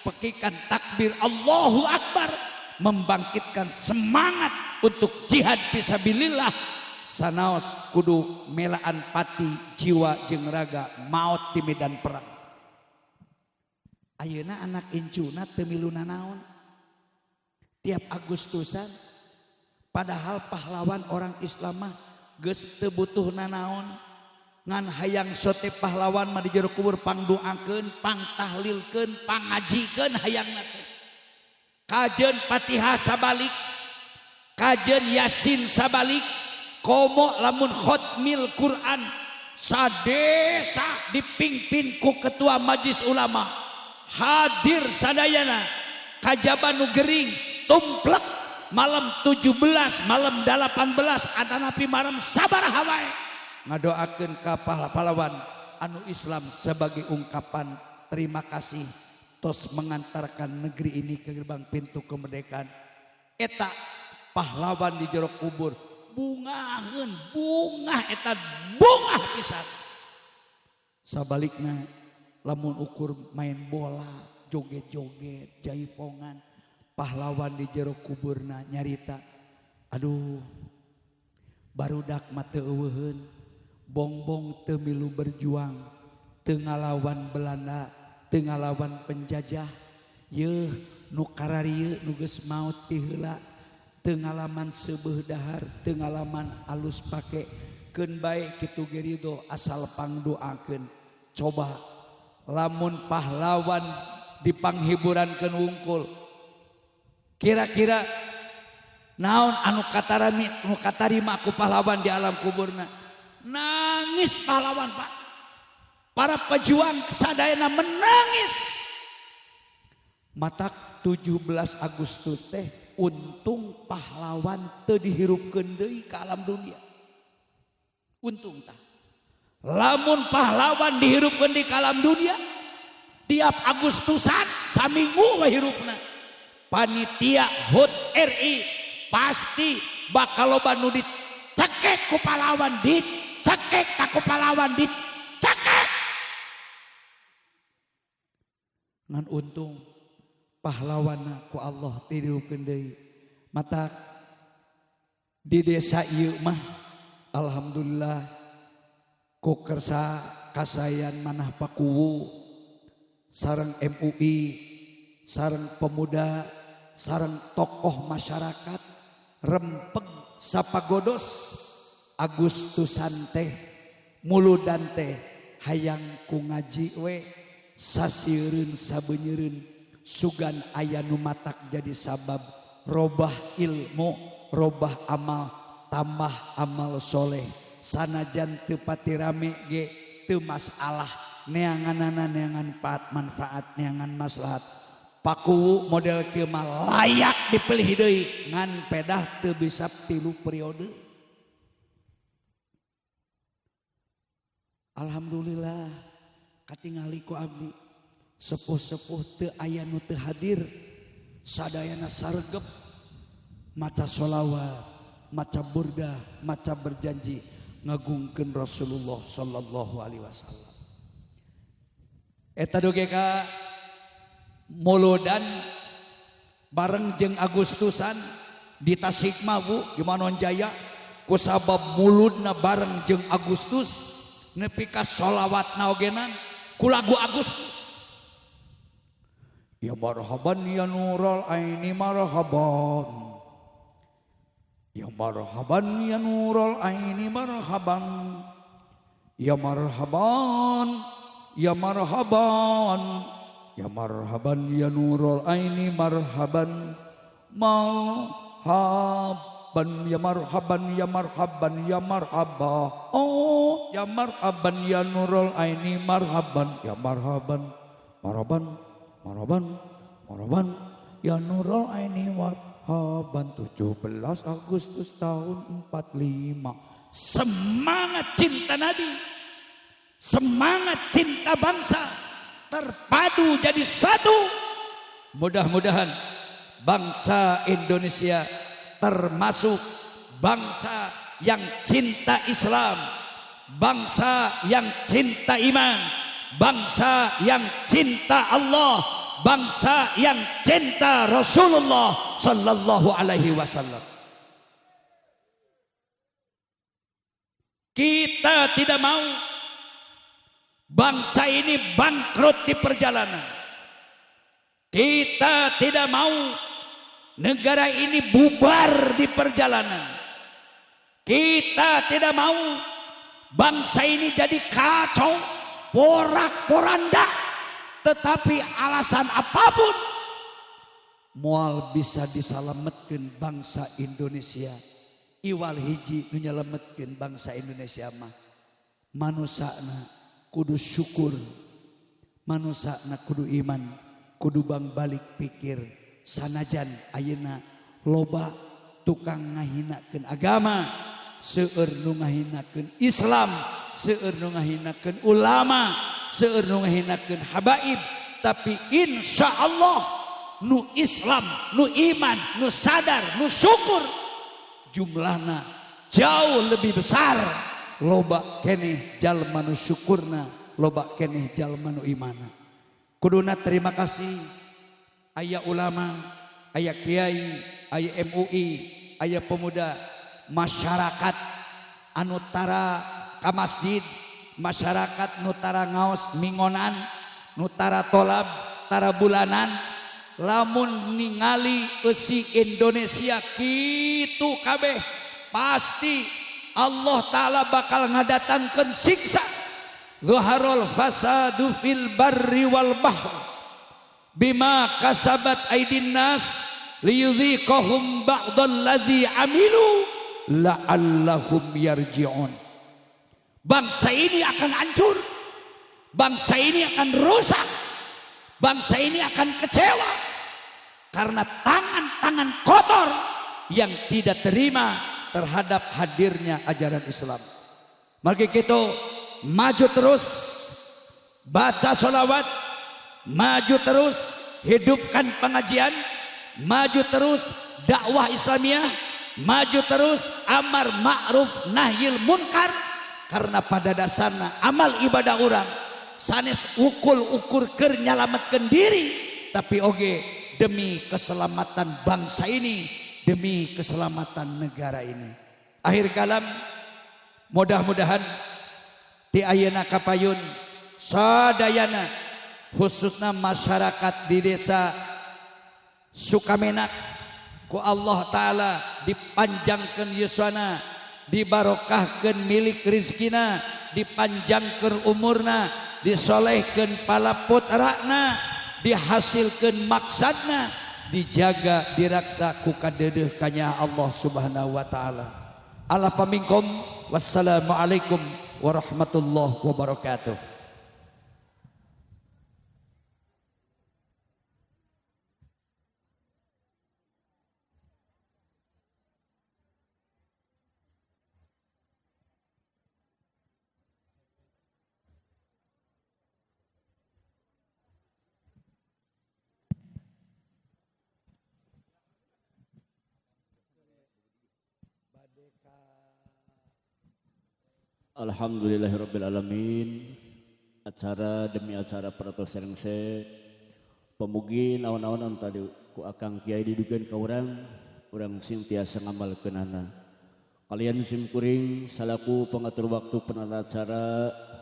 pekikan takbir Allahu Akbar, membangkitkan semangat untuk jihad fisabilillah. Sanaos kudu melaan pati jiwa jeung raga maot di medan perang. Ayeuna anak incuna teu milu nanaon. Tiap Agustusan padahal pahlawan orang Islam mah geus teu butuh nanaon. Ngan hayang sote pahlawan mah di jero kubur pangdoakeun, pangtahlilkeun, pangajikeun hayangna teh. Kajeun Fatihah sabalik, kajeun Yasin sabalik, komo lamun khotmil Quran sadesa dipimpin ku ketua majlis ulama hadir sadayana kajaba nu gering tumplek malam 17 malam 18 atanapi malam sabaraha wae ngadoakeun ka pahlawan anu Islam sebagai ungkapan terima kasih tos mengantarkan negeri ini ke gerbang pintu kemerdekaan. Eta pahlawan di jero kubur bungaheun bungah eta bungah pisan. Sabalikna lamun ukur main bola joget-joget jaipongan pahlawan di jero kuburna nyarita aduh barudak mah teu eueuheun bongbong teu milu berjuang teu ngalawan Belanda teu ngalawan penjajah yeuh nu kararieu nu geus maot ti heula teu ngalaman seubeuh dahar teu ngalaman alus pake keun bae kitu ge ridho asal pangdoakeun. Coba lamun pahlawan dipanghiburankeun wungkul kira-kira naon anu katarami nu katarima ku pahlawan di alam kuburna. Nangis pahlawan Pak, para pejuang sadayana menangis. Matak 17 Agustus teh untung pahlawan teu dihirupkeun deui ka alam dunia. Untung tah. Lamun pahlawan dihirupkeun di alam dunia tiap Agustusan saminggu we hirupna. Panitia HUT RI pasti bakal loba nu dicekek ku pahlawan, dicekek ku pahlawan, dicekek. Ngan untung pahlawan ku Allah tirukeun deui. Mata di desa ieu mah alhamdulillah ku kersa kasayan manah pakuwu sareng MUI sareng pemuda sareng tokoh masyarakat rempeg sapagodos Agustusan teh muludan teh hayang ku ngaji we sasieureun sabeunyereun sugan aya nu matak jadi sabab robah ilmu robah amal tambah amal soleh sanajan teu pati rame ge teu masalah neanganana neangan manfaat neangan maslahat. Pakuwu model kieu mah layak dipilih deui ngan pedah teu bisa 3 periode. Alhamdulillah katingali ku abdi sepuh-sepuh teu aya nu teu hadir sadayana saregep maca sholawat maca burdah maca berjanji ngagungkeun Rasulullah sallallahu alaihi wasallam. Eta duge ka muludan bareng jeung Agustusan di Tasikmah Bu di Manonjaya ku sabab muludna bareng jeung Agustus nepi ka sholawatna ogenan ku lagu Agustus. Ya marhaban ya nurul aini marhaban. Ya marhaban ya nurul aini marhaban. Ya marhaban ya marhaban. Ya marhaban ya nurul aini marhaban. Marhaban ya marhaban ya marhaban ya marhaba. Oh ya marhaban ya nurul aini marhaban. Ya marhaban marhaban marhaban marhaban ya nurul aini marhaban. 17 Agustus tahun 45. Semangat cinta Nabi, semangat cinta bangsa terpadu jadi satu. Mudah-mudahan bangsa Indonesia termasuk bangsa yang cinta Islam, bangsa yang cinta iman, bangsa yang cinta Allah, bangsa yang cinta Rasulullah sallallahu alaihi wasallam. Kita tidak mau bangsa ini bangkrut di perjalanan. Kita tidak mau negara ini bubar di perjalanan. Kita tidak mau bangsa ini jadi kacau, porak-poranda. Tetapi alasan apapun moal bisa disalametkeun bangsa Indonesia. Iwal hiji nu nyalametkeun bangsa Indonesia mah manusana kudu syukur, manusana kudu iman, kudu bang balik pikir. Sanajan ayeuna loba tukang ngahinakeun agama, seueur nu ngahinakeun Islam, seueur nu ngahinakeun ulama, seueur nu ngahinakeun habaib, tapi insya Allah nu Islam, nu iman, nu sadar, nu syukur jumlahna jauh lebih besar. Loba keneh jalma nu syukurna, loba keneh jalma nu imana. Kuduna terima kasih aya ulama, aya kiai, aya MUI, aya pemuda, masyarakat anu tara ka masjid, masyarakat nu tara ngaos mingonan, nu tara tolab, tara bulanan. Lamun ningali eusi Indonesia kitu kabeh, pasti Allah Ta'ala bakal ngadatangkeun siksa. Zuharul fasadu fil barri wal bahr bima kasabat aidin nas liyudhiqahum ba'dal ladzi amilu la'allahum yarji'un. Bangsa ini akan hancur, bangsa ini akan rusak, bangsa ini akan kecewa karena tangan-tangan kotor yang tidak terima terhadap hadirnya ajaran Islam. Maka kita maju terus, baca sholawat, maju terus, hidupkan pengajian, maju terus dakwah Islamiyah, maju terus amar ma'ruf nahyil munkar. Karena pada dasarnya amal ibadah orang sanes ukul-ukur keur nyalametkeun diri, tapi oge demi keselamatan bangsa ini, demi keselamatan negara ini. Akhir kalam, mudah-mudahan ti ayeuna kapayun sadayana, khususnya masyarakat di desa Sukamenak, ku Allah Ta'ala dipanjangkeun yuswana, dibarokahkeun milik rizkina, dipanjangkeun umurna, disolehkeun pala putrana, dihasilkeun maksadna, dijaga diraksa ku kadeudeuh kanya Allah Subhanahu wa taala. Ala paminkum, wassalamualaikum warahmatullahi wabarakatuh. Alhamdulillahirabbil alamin. Acara demi acara paratos rengse. Pemugi naon-naon anu tadi ku akang kiai didugeun ka urang, urang sing tiasa ngamalkeunana. Kalian sim kuring salaku pengatur waktu penata acara.